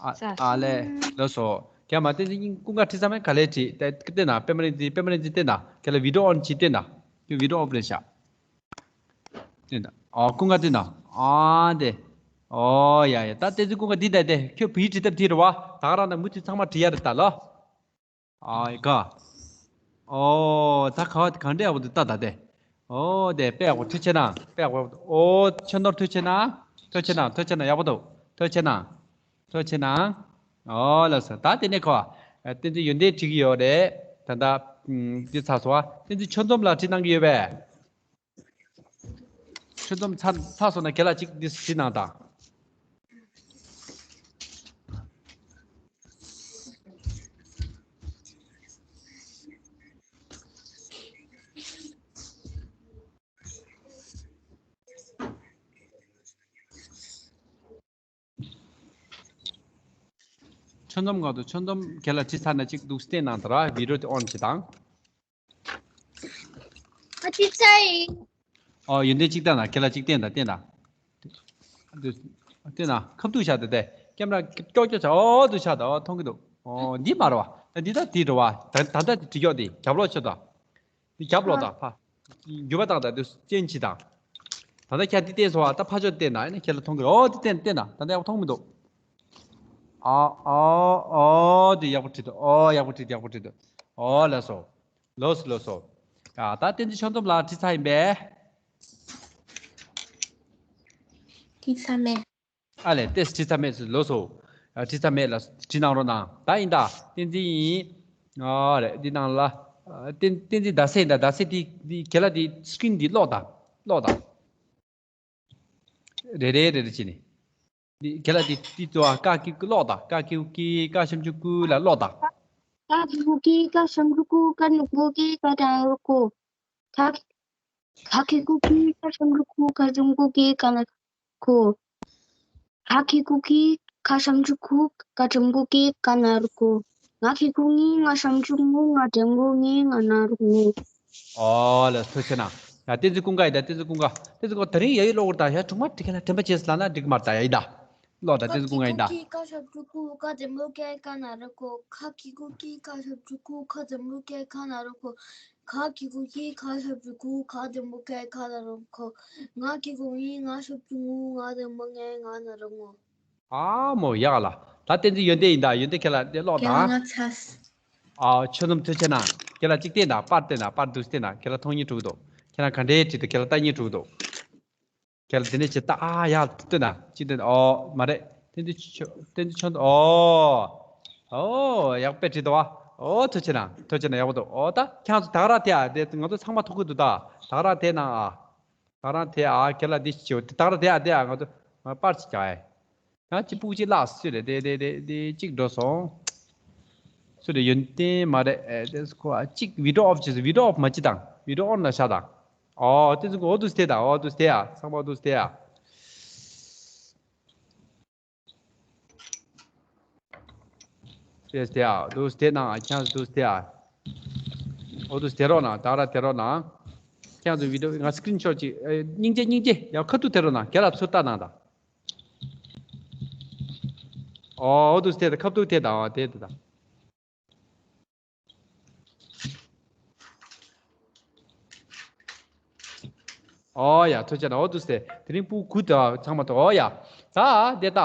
ཨ་ཨ་ལས། ལགས་སོ། རྒན་མ་བསྟན་འཛིན་ཀུན་དགའ་བྲིས་ཚར་མེད། ག་ལེར་བྲིས། ད་བསྟན་ན་པད་མ་རིག་འཛིན། པད་མ་རིག་འཛིན་བསྟན་ན། ཁྱེད་ལ་བི་ཌིའོ་ཨོན་བྱེད་བསྟན་ན། ཁྱོད་བི་ཌིའོ་ཨོཕ་རེད་ཤག་བསྟན་ན། ཨོ་ཀུན་དགའ་བསྟན་ན། ཨ་དེ། ཨོ་ཡ་ཡ། ད་བསྟན་འཛིན་ཀུན་དགའ་འདི་ད་དེ་ཁྱོད་བོད་ཡིག་བྲིས་ཐབས་དེ་རེད་བ། ད་ག་རང་ད་མུ་མཐུད་ཚང་མ་བྲིས་ཡ་རེད་ད་ལོ། ཨ་ཡི་ཀ། ཨོ་ད་ག་བ་ག་འདྲ་ཡག་པོ་འདུག་ལྟ་ད་དེ། ཨོ་དེ་དཔེ་ཡག་པོ། ཐུགས་རྗེ་གནང་། དཔེ་ཡག་པོ། ཨོ་ཆོས་ནོར་ཐུགས་རྗེ་གནང་། ཐུགས་རྗེ་གནང་། ཐུགས་རྗེ་གནང་། ཡག་པོ་འདུག་ཐུགས་རྗེ་གནང་། ཐུགས་རྗེ་གནང་། ཨོ་ལགས་སོ། ད་དེ་ནས་ཁོ། ཨ་བསྟན་འཛིན་ཡོན་ཏན་བྲིས་ཀྱི་ཡོད་རེད། ད་ད་ཨུམ་འདི་ཚར་སོང་བ། བསྟན་འཛིན་ཆོས་འཛོམས་ལགས་བྲིས་གནང་གི་ཡོད་པས། ཆོས་འཛོམས་ཚར་ཚར་སོང་ན་ཁྱེད་ལ་གཅིག་འདི་བྲིས་གནང་དང་། ཆོས་འཛོམས་ག་འདུག་ཆོས་འཛོམས་ཁྱེད་ལ་བྲིས་ཚར་ན་གཅིག་འདུག་སེ་བསྟན་གནང་དང་། ར་བི་ཌིའོ་དེ་ཨོན་བྱེད་དང་། ཨ་ཅི་ཚ་ཡིན། ཨོ་ཡོན་ཏན་གཅིག་བལྟས་ན། ཁྱེད་ལ་གཅིག་བསྟན་དང་། བསྟན་དང་། བསྟན་ན་ཁ་ཐུག་བཞག་དེ་དེ་ཀེམ་ར་ཀྱོག་ཀྱོག་བྱ། ཨོ་འདུག་བྱ་དང་། ཨོ་མཐོང་གི་འདུག་ཨོ་འདི་མ་རེད་བ། ད་འདི་ད་འདི་རེད་བ། ད་ད་ལྟ་འདི་བྲིས་ཀྱོག་འདི་རྒྱབ་ལོགས་ཆོད་དང་། འདི་རྒྱབ་ལོགས་དང་ཕ། འགྱུར་བ་བཏང་དང་། འདི་ཅན་གྱི་དང་། ད་ལྟ་ཁྱེད་འདི་བསྟན་སོང་བ། ད་ཕ་ཕྱོགས་བསྟན་ན་ཨ་ནི་ཁྱེད་ལ་མཐོང་གི། ཨོ་འདི་བསྟན་བསྟན་དང་། ད་ལྟ་ཡག་པོ་མཐོང་མི་འདུག་ཨ་ཨོ་ཨོ་འདི་ཡག་པོ་བྲིས་འདུག་ཨོ་ཡག་པོ་བྲིས་འདུག་ཡག་པོ་བྲིས་འདུག་ཨོ་ལགས་སོ། ལོས་ལོས་སོ། ཨ་ད་བསྟན་འཛིན་ཆོས་འཛོམས་ལགས་བྲིས་ཚར་ཡིན་པས། བྲིས་ཚར་མེད། ཨ་ལས་ཏེས་བྲིས་ཚར་མེད་ཟེར། ལོས་སོ། ཨ་བྲིས་ཚར་མེད་ལ་བྲིས་གནང་རོགས་གནང་། ད་ཡིན་ད། བསྟན་འཛིན་ཡིན། ཨ་རེད། འདི་ནང་ལ། ཨ་བསྟན་བསྟན་འཛིན་ཟླ་ཚེས་ཡིན་ད། ཟླ་ཚེས་འདི་འདི་ཁྱེད་ལ་འདི་སི་ཀི་རིན་འདི་ཀློག་ད། ཀློག་ད། རེ་རེ་རེ་རེ་བྱས་ནས། འདི་ཁྱེད་ལ་འདི་འདི་ཚོ་ཨ་ཀ་ཀི་ཀུ་ཀློག་ད། ཀ་ཀི་ཀུ་ཀི། ཀ་ཞབས་ཀྱུ་ཀུ་ལ་ཀློག་ད། ཀ་ཀི་ཀུ་ཀི། ཀ་ཞབས་ཀྱུ་ཀུ། ཀ་འགྲེང་བུ་ཀི། ཀ་གྲང་རོ་ཀོ། ཁ། ཁ་ཁི་ཀུ་ཁི། ཁ་ཞབས་ཀྱུ་ཁུ། ཁ་འགྲེང་བུ་ཁི། ཁ་ན་རོ་ཁོ། ཁ་ཁི་ཀུ་ཁི། ཁ་ཞབས་ཀྱུ་ཁུ། ཁ་འགྲེང་བུ་ཁི། ཁ་ན་རོ་ཁོ། ང་ཁི་ཀུ་ངི། ང་ཞབས་ཀྱུ་ངུ། ང་འགྲེང་བུ་ངི། ང་ན་རོ་ངུ། ཨོ་ལགས་སོ། ཐུགས་རྗེ་གནང་། ཡ་བསྟན་འཛིན་ཀུན་དགའ་ཡིན་ད། བསྟན་འཛིན་ཀུན་དགའ། བསྟན་འཛིན་ཀུན་དགའ། དེ་རིང་ཡ་ཡི་ཀློག་གི་རེད་ད། ཡ་གྲོགས་མོ་དེ་ག་ལ་དྲན་པ་བྱས་ལབ་ན་འགྲིག་གི་མ་རེད་ད། ཡ་ཡི་ད། ཀློག་ད། བསྟན་འཛིན་ཀུན་དགའ་ཡིན་ད། ཁ་ཁི་ཀུ་ཁི། ཁ་འགྲེང་བུ་ཁི། ཁ་ན་རོ་ཁོ། ཁ་ཁི་ཀུ་ཁི། ཁ་ཞབས་ཀྱུ་ཁུ། ཁ་འགྲེང་བུ་ཁི། ཁ་ན་རོ་ཁོ། ཁ་ཁི་ཀུ་ཁི། ཁ་ཞབས་ཀྱུ་ཁུ། ཁ་འགྲེང་བུ་ཁི། ཁ་ན་རོ་ཁོ། ང་ཁི་ཀུ་ངི། ང་ཞབས་ཀྱུ་ངུ། ང་འགྲེང་བུ་ངི། ང་ན་རོ་ངུ། ཨ་མོ་ཡག་ལ། ད་བསྟན་འཛིན་ཡོན་ཏན་ཡིན་ད། ཡོན་ཏན་ཁྱེད་ལ་དེ་ཀློག་ད། ཁྱེད་ལ་ང་ཚ། ཨ་ཆོས་འཛོམས་ཐུགས་རྗེ་གནང་། ཁྱེད་ལ་གཅིག་བསྟན་ད། པར་བསྟན་ད། པར་འདུག་བསྟན་ད། ཁྱེད་ལ་མཐོང་སྙིང་འདོད་འདུག་ཁྱེད་རང་ག་འདྲའི་བྲིས་འདུག་ཁྱེད་ལ་ལྟ་སྙིང་འདོད་འདུག་ཁྱེད་ལ་དེ་ནས་ཅི་ལྟ། ཨ་ཡག་བསྟན་ད། གཅིག་བསྟན་ད། ཨོ་མ་རེད། བསྟན་འཛིན་ཆོས། བསྟན་འཛིན་ཆོས་འཛོམས། ཨོ། ཨོ་ཡག་པོ་བྲིས་འདུག་བ། ཨོ་ཐུགས་རྗེ་གནང་། ཐུགས་རྗེ་གནང་། ཡག་པོ་འདུག་ཨོ་ད་ཁྱེད་ཚོ་ད་ག་རང་དེ་ཨ་དེ་ང་ཚོ་ཚང་མ་མཐོང་གི་འདུག་ད་ད་ག་རང་དེ་ནང་ཨ། ད་རང་དེ་ཨ་ཁྱེད་ལ་འདི་ཞིག་བྱེད། ད་རང་དེ་ཨ་དེ་ཨ་ང་ཚོ་པར་ཅིག་རྒྱག་ཨེ། ཡང་གཅིག་སྤུ་གུ་གཅིག་བརླག་སོང་རེད། དེ་དེ་དེ་དེ་གཅིག་འགྲོ་སོང་། སུ་རེད། ཡོན་ཏན་མ་རེད། ཨེ་དེ་ཁོ་ཨ་གཅིག་བི་ཌིའོ་ཨོཕ་བྱས་སོང་། བི་ཌིའོ་ཨོཕ་མ་བྱེད་དང་ video on ལ་བཞག་དང་། ཨོ་དེ་ཚོ་ཨོ་དུ་སྟེ་དང་ཨོ་དུ་སྟེ་ཡ། ཚང་མ་ཨོ་དུ་སྟེ་ཡ། དེ་སྟེ་ཨ། དུ་སྟེ་ན་ཁྱེད་དུ་སྟེ་ཨ། ཨོ་དུ་སྟེ་རོགས་ན་ད་ར་སྟེ་རོགས་ན། ཁྱེད་ཚོ་བི་ཌི་ཡོ་ང་སི་ཀི་རིན་ཤོཊ་ཅིག་སྙིང་རྗེ་སྙིང་རྗེ་ཡ་ཁ་ཐུག་སྟེ་རོགས་ན་རྒན་ལགས་ཚུར་ལྟ་གནང་དང་། ཨོ་ཨོ་དུ་སྟེ་ད་ཁ་ཐུག་སྟེ་དང་ཨོ་དེ་དེ་དང་། ཨོ་ཡ་ཐུགས་རྗེ་གནང་། ཨོ་དུ་སྟེ་དེ་རིང་ཕྲུ་གུ་དང་ཚང་མ་དང་ཨོ་ཡ། ད་དེ་ད།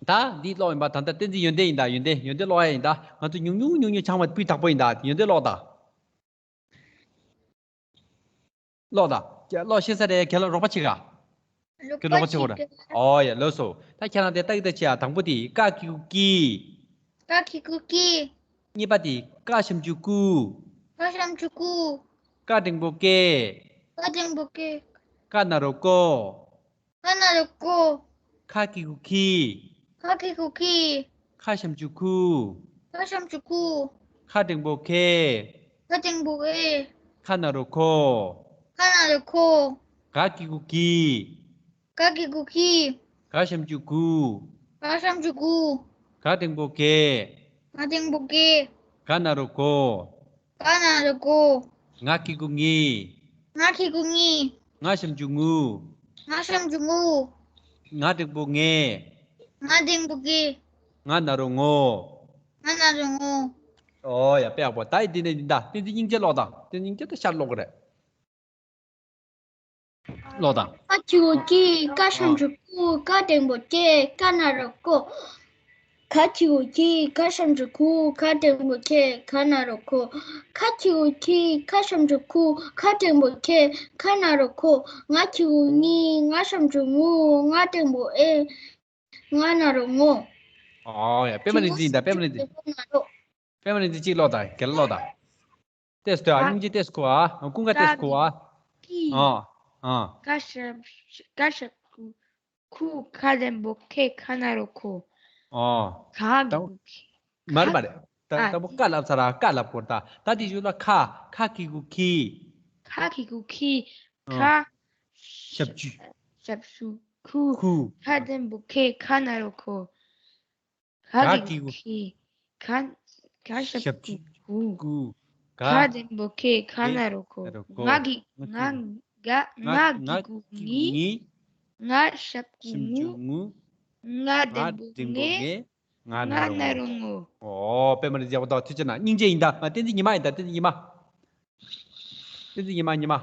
ད་འདི་ཀློག་ཡིན་པ་ད་ལྟ་བསྟན་འཛིན་ཡོན་ཏན་ཡིན་ད། ཡོན་ཏན་ཡོན་ཏན་ཀློག་ཡ་ཡིན་ད། ང་ཚོ་ཉུང་ཉུང་ཉུང་ཉུང་ཆང་མ་སྤུས་དག་པོ་ཡིན་ད། ཡོན་ཏན་ཀློག་ད། ཀློག་ད། ཀློག་ཤེས་ས་རེད། ཁྱེད་ལ་རོགས་པ་བྱེད་ག་ཁྱེད་རོགས་པ་བྱེད་གོ་ར། ཨོ་ཡ་ལོས་སོ། ད་ཁྱེད་རང་དེ་ཏག་ཏག་བྱེད་ཡ། དང་པོ་དེ་ཀ་གི་གུ་ཀི། ཀ་གི་གུ་ཀི། གཉིས་པ་དེ་ཀ་ཞབས་ཀྱུ་ཀུ། ཀ་ཞབས་ཀྱུ་ཀུ། ཀ་འགྲེང་པོ་ཀེ། ཀ་འགྲེང་པོ་ཀེ། ཀ་ན་རོ་ཀོ། ཀ་ན་རོ་ཀོ། ཁ་གི་གུ་ཁི། ཁ་གི་གུ་ཁི། ཁ་ཞབས་ཀྱུ་ཁུ། ཁ་ཞབས་ཀྱུ་ཁུ། ཁ་འགྲེང་པོ་ཁེ། ཁ་འགྲེང་པོ་ཁེ། ཁ་ན་རོ་ཁོ། ཁ་ན་རོ་ཁོ། ག་གི་གུ་གི། ག་གི་གུ་གི། ག་ཞབས་ཀྱུ་གུ། ག་ཞབས་ཀྱུ་གུ། ག་འགྲེང་པོ་གེ། ག་འགྲེང་པོ་གེ། ག་ན་རོ་གོ། ག་ན་རོ་གོ། ང་གི་གུ་ངི། ང་གི་གུ་ངི། ང་ཞབས་ཀྱུ་ངུ། ང་ཞབས་ཀྱུ་ངུ། ང་འགྲེང་པོ་ངེ། ང་འགྲེང་པོ་གེ། ང་ན་རོ་ངོ། ང་ན་རོ་ངོ། ཨོ་ཡ་དཔེ་ཡག་པོ། ད་ཡི་འདི་ནས་འདི་འདྲ་བསྟན་འཛིན་སྙིང་རྗེ་ཀློག་དང་། བསྟན་འཛིན་སྙིང་རྗེ་ད་ཤར་ཀློག་གི་རེད། ཀློག་དང་། ཁ་གི་གུ་ཁི། ཀ་ཞབས་ཀྱུ་ཀུ། ཀ་འགྲེང་པོ་ཀེ། ཀ་ན་རོ་ཀོ། ག་གི་གུ་གི། ག་ཞབས་ཀྱུ་གུ། ག་འགྲེང་པོ་གེ། ག་ན་རོ་གོ། ཁ་གི་གུ་ཁི། ཁ་ཞབས་ཀྱུ་ཁུ། ཁ་འགྲེང་པོ་ཁེ། ཁ་ན་རོ་ཁོ། ང་གི་གུ་ངི། ང་ཞབས་ཀྱུ་ངུ། ང་འགྲེང་པོ་ཨེ། ང་ན་རོ་ངོ། ཨོ་ཡ་པད་མ་རིག་འཛིན་ཡིན་ད། པད་མ་རིག་འཛིན། པད་མ་རིག་འཛིན་གཅིག་ཀློག་དང་། རྒན་ལགས་ཀློག་དང་། ཏེས་ཏེ་ཨ། ཨ། སྙིང་རྗེ་ཏེས་ཁུ་ཨ། ཀུན་དགའ་ཏེས་ཁུ་ཨ། ཀ་གི་གུ་ཀི། ཨ། ཨ། ཀ་ཞབས། ཀ་ཞབས་ཀྱུ་ཁུ། ཁ་འགྲེང་པོ་ཁེ། ཁ་ན་རོ་ཁོ། ཨ། ག་གི་གུ་ཁི། མ་རེད་མ་རེད། ད་ཨ། ད་པོ་ཀ་ལབ་ཚར་ར། ཀ་ལབ་དགོས་རེད་ད། ད་དེ་ཞུ་ལ་ཁ། ཁ་གི་གུ་ཁི། ཁ་གི་གུ་ཁི། ཨ། ཁ། ཞབས་ཀྱུ། ཞབས་ཀྱུ་ཁུ། ཁུ། ཁ་འགྲེང་པོ་ཁེ། ཁ་ན་རོ་ཁོ། ག་གི་གུ་ཁི། ག། ག་ཞབས་ཀྱུ་གུ། གུ། ག། ག་འགྲེང་པོ་གེ། ག་ན་རོ་གོ། ང་གི། ང་། ང་། ང་གི་གུ་ངི། ང་ཞབས་ཀྱུ་ངུ། ང་འགྲེང་པོ་ངེ། ང་ན་རོ་ངོ། ཨོ་པད་མ་རིག་འཛིན་ཡག་པོ་འདུག་ཐུགས་རྗེ་གནང་། སྙིང་རྗེ་ཡིན་ད། ང་བསྟན་འཛིན་ཉི་མ་ཡིན་ད། བསྟན་འཛིན་ཉི་མ། བསྟན་འཛིན་ཉི་མ། ཉི་མ།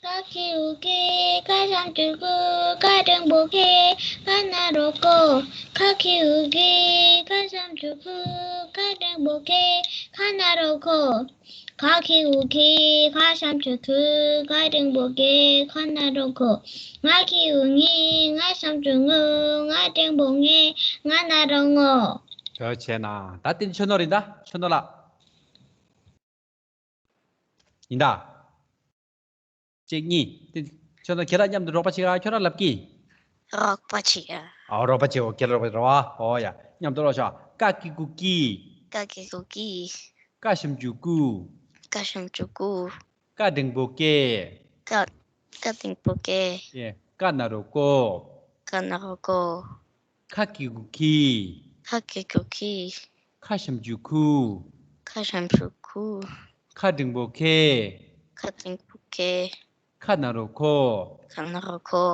ག་གི་གུ་གི། ག་ཞབས་ཀྱུ་གུ། ག་འགྲེང་པོ་གེ། ག་ན་རོ་གོ། ག་གི་གུ་གི། ག་ཞབས་ཀྱུ་གུ། ག་འགྲེང་པོ་གེ། ག་ན་རོ་གོ། ག་གི་གུ་གི། ག་ཞབས་ཀྱུ་གུ། ག་འགྲེང་པོ་གེ། ག་ན་རོ་གོ། ང་གི་གུ་ངི། ང་ཞབས་ཀྱུ་ངུ། ང་འགྲེང་པོ་ངེ། ང་ན་རོ་ངོ། ཐུགས་རྗེ་གནང་། ད་བསྟན་འཛིན་ཆོས་ནོར་ཡིན་ད། ཆོས་ནོར་ལགས། ཡིན་ད། གཅིག་གཉིས། དེ་ཁྱོད་དང་ཁྱེད་རང་མཉམ་དུ་རོགས་པ་བྱེད་ཨ། ཁྱོད་རང་ལབ་ཀྱི། རོགས་པ་བྱེད་ཨ། ཨ་རོགས་པ་བྱེད། འོ་ཁྱེད་རང་རོགས་པ་རོགས་ཨ། འོ་ཡ། མཉམ་དུ་ཀློག་ཤོག་ཀ་གི་གུ་ཀི། ཀ་གི་གུ་ཀི། ཀ་ཞབས་ཀྱུ་ཀུ། ཀ་ཞབས་ཀྱུ་ཀུ། ག་འགྲེང་པོ་ཀེ། ཀ། ག་འགྲེང་པོ་ཀེ། ཡེ། ག་ན་རོ་ཀོ། ག་ན་རོ་ཀོ། ཁ་གི་གུ་ཁི། ཁ་གི་གུ་ཁི། ཁ་ཞབས་ཀྱུ་ཁུ། ཁ་ཞབས་ཀྱུ་ཁུ། ག་འགྲེང་པོ་ཁེ། ག་འགྲེང་པོ་ཁེ། ག་ན་རོ་གོ། ག་ན་རོ་གོ།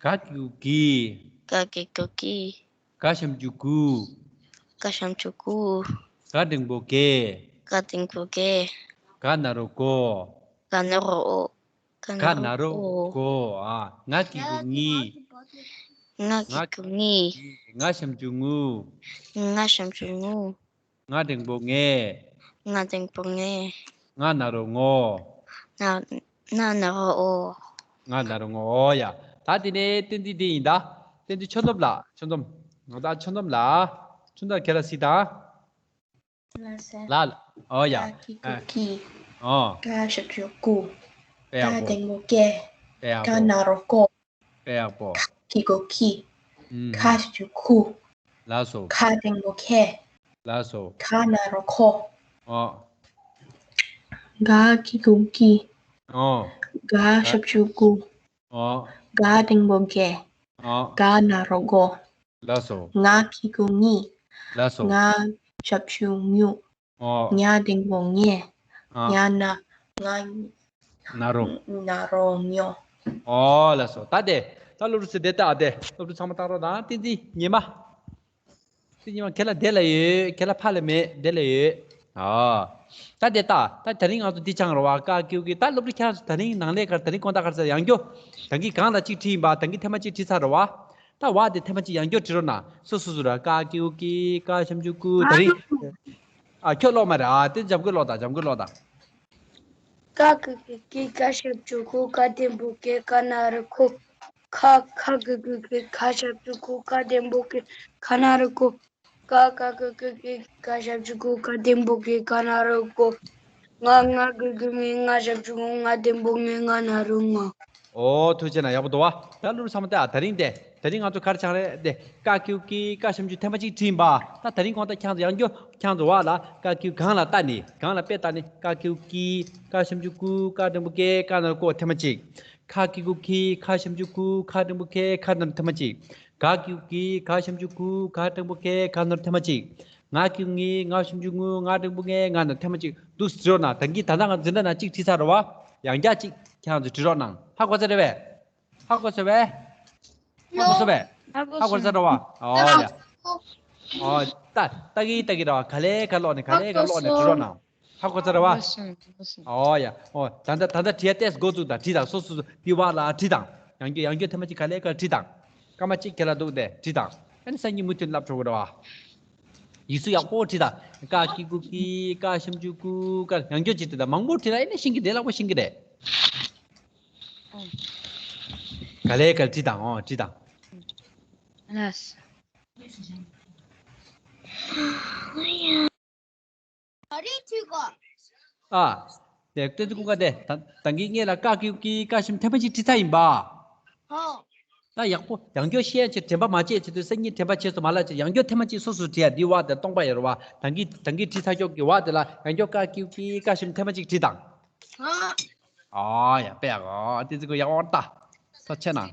ག་གི་གུ་གི། ག་གི་གུ་གི། ག་ཞབས་ཀྱུ་གུ། ག་ཞབས་ཀྱུ་གུ། ག་འགྲེང་པོ་གེ། ག་འགྲེང་པོ་གེ། ག་ན་རོ་གོ། ག་ན་རོ་ཨོ། ག་ན་རོ་གོ། ཨ། ང་གི་གུ་ངི། ང་གི་གུ་ངི། ང་ཞབས་ཀྱུ་ངུ། ང་ཞབས་ཀྱུ་ངུ། ང་འགྲེང་པོ་ངེ། ང་འགྲེང་པོ་ངེ། ང་ན་རོ་ངོ། ང་། ང་ན་རོ་ཨོ། ང་ན་རོ་ངོ། ཨོ་ཡ། ད་དེ་ནས་བསྟན་འཛིན་འདི་ཡིན་ད། བསྟན་འཛིན་ཆོས་འཛོམས་ལགས། ཆོས་འཛོམས། ང་ད་ཆོས་འཛོམས་ལགས། ཆོས་འཛོམས་ཁྱེད་རང་གཟིགས་དང་། ལགས་སེ། ལགས་ལགས། ཨོ་ཡ། ཀ་གི་གུ་ཀི། ཨོ། ག་ཞབས་ཀྱུ་གུ། དཔེ་ཡག་པོ། ག་འགྲེང་པོ་ཀེ། དཔེ་ཡག་པོ། ག་ན་རོ་ཀོ། དཔེ་ཡག་པོ། ཁ་གི་གུ་ཁི། ཨུམ། ཁ་ཞབས་ཀྱུ་ཁུ། ལགས་སོ། ག་འགྲེང་པོ་ཁེ། ལགས་སོ། ག་ན་རོ་ཁོ། ཨོ། ག་གི་གུ་གི། ཨོ། ག་ཞབས་ཀྱུ་གུ། ཨོ། ག་འགྲེང་བུ་གེ། ཨོ། ག་ན་རོ་གོ། ལགས་སོ། ང་གི་གུ་ངི། ལགས་སོ། ང་ཞབས་ཀྱུ་ངུ། ཨོ། ཉ་འགྲེང་བུ་ཉེ། ཨ། ཉ་ན་ང་། ན་རོ། ན་རོ་ཉོ། ཨོ་ལགས་སོ། ད་དེ་ད་སློབ་ཕྲུག་ཚོ་དེ་ལྟ་ཨ་དེ་སློབ་ཕྲུག་ཚང་མ་བཏང་རོགས་དང་། བསྟན་འཛིན་ཉི་མ། བསྟན་འཛིན་ཉི་མ་ཁྱེད་ལ་དེ་ལ་ཡོད། ཁྱེད་ལ་ཕ་ལ་མེད། དེ་ལ་ཡོད། ཨོ། ད་དེ་ལྟ་ད་དེ་རིང་ང་ཚོ་འདི་སྦྱངས་རེད་བ། ཀ་ཀི་གུ་གི། ད་སློབ་ཕྲུག་ཁྱེད་རང་ཚོ་དེ་རིང་ནང་ལས་ཀར་དེ་རིང་དགོང་དག་ག་རེ་ཟེར། ཡང་སྐྱོར། ད་གིན་གང་ལ་གཅིག་བྲིས་ཡིན་པ། ད་གིན་ཐེངས་མ་གཅིག་བྲིས་ཚར་རེད་བ། ད་བ་དེ་ཐེངས་མ་གཅིག་ཡང་སྐྱོར་བྲིས་རོགས་གནང་། སོ་སོ་སོ་ར། ཀ་ཀི་གུ་གི། ག་ཞབས་ཀྱུ་གུ། དེ་རིང་། ཨ། ཁྱོད་ཀློག་མ་རེད། ཨ། དེ་འཇམ་མགོ་ཀློག་དང་། འཇམ་མགོ་ཀློག་དང་། ཀ་གི་གུ་གི། ག་ཞབས་ཀྱུ་གུ། ག་འགྲེང་བུ་གེ། ག་ན་རོ་གོ། ཁ། ཁ་གི་གུ་གི། ཁ་ཞབས་ཀྱུ་ཁུ། ཁ་འགྲེང་བུ་ཁེ། ཁ་ན་རོ་ཁོ། ཀ། ཁ་གི་གུ་གི། ཁ་ཞབས་ཀྱུ་ཁུ། ཁ་འགྲེང་བུ་ཁེ། ཁ་ན་རོ་ཀོ། ང་། ང་གི་གུ་ངི། ང་ཞབས་ཀྱུ་ངུ། ང་འགྲེང་བུ་ངེ། ང་ན་རོ་ངོ། ཨོ། ཐུགས་རྗེ་གནང་། ཡག་པོ་འདུག་བ། ད་སློབ་ཕྲུག་ཚང་མ་ལྟ། དེ་རིང་དེ། དེ་རིང་ང་ཚོ་ག་རེ་སྦྱངས་རེད་དེ། ཀ་ཀི་གུ་གི། ཀ་ཞབས་ཀྱུ་ཐེངས་མ་གཅིག་བྲིས་ཡིན་པ། ད་དེ་རིང་དགོང་དག་ཁྱེད་ཚོ་ཡང་སྐྱར་ཁྱེད་ཚོ་བ་ལ་ཀ་ཀི་གུ་གུ་སྒང་ལ་ལྟ་ནི། སྒང་ལ་དཔེ་ལྟ་ནི། ཀ་ཀི་གུ་གི། ཀ་ཞབས་ཀྱུ་ཀུ། ཀ་འགྲེང་བུ་ཀེ། ཀ་ན་རོ་ཀོ། ཐེངས་མ་གཅིག་ཁ་ཀི་གུ་ཁི། ཁ་ཞབས་ཀྱུ་ཁུ། ཁ་འགྲེང་བུ་ཁེ། ཁ་ན་རོ། ཐེངས་མ་གཅིག་ག་ཀི་གུ་གི། ག་ཞབས་ཀྱུ་གུ། ག་འགྲེང་བུ་ཁེ། ཁ་ན་རོ། ཐེངས་མ་གཅིག་ང་ཀི་གུ་ངི། ང་ཞབས་ཀྱུ་ངུ། ང་འགྲེང་བུ་ངེ། ང་ན་རོ། ཐེངས་མ་གཅིག་འདུག་སེ་བྲིས་རོགས་གནང་། ད་གིན་ད་ལྟ་ང་འཛིན་གྲྭ་ནང་གཅིག་བྲིས་ཚར་རེད་བ། ཡང་བསྐྱར་གཅིག་ཁྱེད་རང་ཚོ་བྲིས་རོགས་གནང་། ཧ་གོ་ཚར་རེད་པས། ཧ་གོ་ཚར་བས། ཧ་གོ་ཚར་བས། ཧ་གོ་ཚར་རེད་བ། ཨོ་ཡ། ཨོ། ལྟ་ལྟ་གི་ལྟ་གི་རེད་བ། ག་ལེ་ག་ཀློག་ནས། ག་ལེ་ག་ཀློག་ནས་བྲིས་རོགས་གནང་། ཧ་གོ་ཚར་བ། ཧ་གོ་སོང་། ཧ་གོ་སོང་། ཨོ་ཡ། ཨོ། ད་ལྟ་ད་ལྟ་བྲིས་ཡ་ཏེས་འགོ་བཙུགས་དང་། བྲིས་དང་། སོ་སོ་སོ་འདི་བ་ལ་བྲིས་དང་། ཡང་སྐྱར་ཡང་སྐྱར་ཐེངས་མ་གཅིག་ག་ལེ་ག་བྲིས་དང་། སྐར་མ་གཅིག་ཁྱེད་ལ་འདུག་སྟེ་བྲིས་དང་། ཨ་ནི་སང་ཉིན་མུ་མཐུད་བསླབ་ཆོག་གི་རེད་བ། ཡིག་གཟུགས་ཡག་པོ་བྲིས་དང་། ཀ་ཀི་གུ་གི། ཀ་ཞབས་ཀྱུ་གུ། ཀ། ཡང་སྐྱར་གཅིག་བྲིས་དང་། མང་པོ་བྲིས་ན་ཨེ་ནི་ཤེས་ཀྱི་རེད། ལྷག་པོ་ཤེས་ཀྱི་རེད། ག་ལེ་ག་ལེ་བྲིས་དང་། ཨོ། བྲིས་དང་། ལགས། ག་རེ་བྲིས་གོ། ཨ། དེ་བསྟན་འཛིན་ཀུན་དགའ་དེ། ད་ད་གིན་ངེད་ལ་ཀ་ཀི་གུ་གི། ཀ་ཞབས་ཀྱུ་ཐེངས་མ་གཅིག་བྲིས་ཚར་ཡིན་པ། ཧོ། ད་ཡག་པོ་ཡང་སྐྱར་ཤེས་ཡ་ཆེད། དྲན་པ་མ་བརྗེད་ཆེད་དུ། སང་ཉིན་དྲན་པ་བརྗེད་སོང་མ་ལབ་ཆེད། ཡང་སྐྱར་ཐེངས་མ་གཅིག་སོ་སོས་བྲིས་ཡ། འདི་བ་དེ་སྟོང་པ་ཡོད་རེད་བ། ད་གིན་ད་གིན་བྲིས་ཚར་ཀྱོག་གི་བ་དེ་ལ་ཡང་སྐྱར་ཀ་ཀི་གུ་གི། ཀ་ཞབས་ཀྱུ་ཐེངས་མ་གཅིག་བྲིས་དང་། ཧ། ཨ་ཡ། དཔེ་ཡག་གོ། བསྟན་འཛིན་ཀུན་དགའ་ཡག་པོ་ལྟ། ཐུགས་རྗེ་གནང་།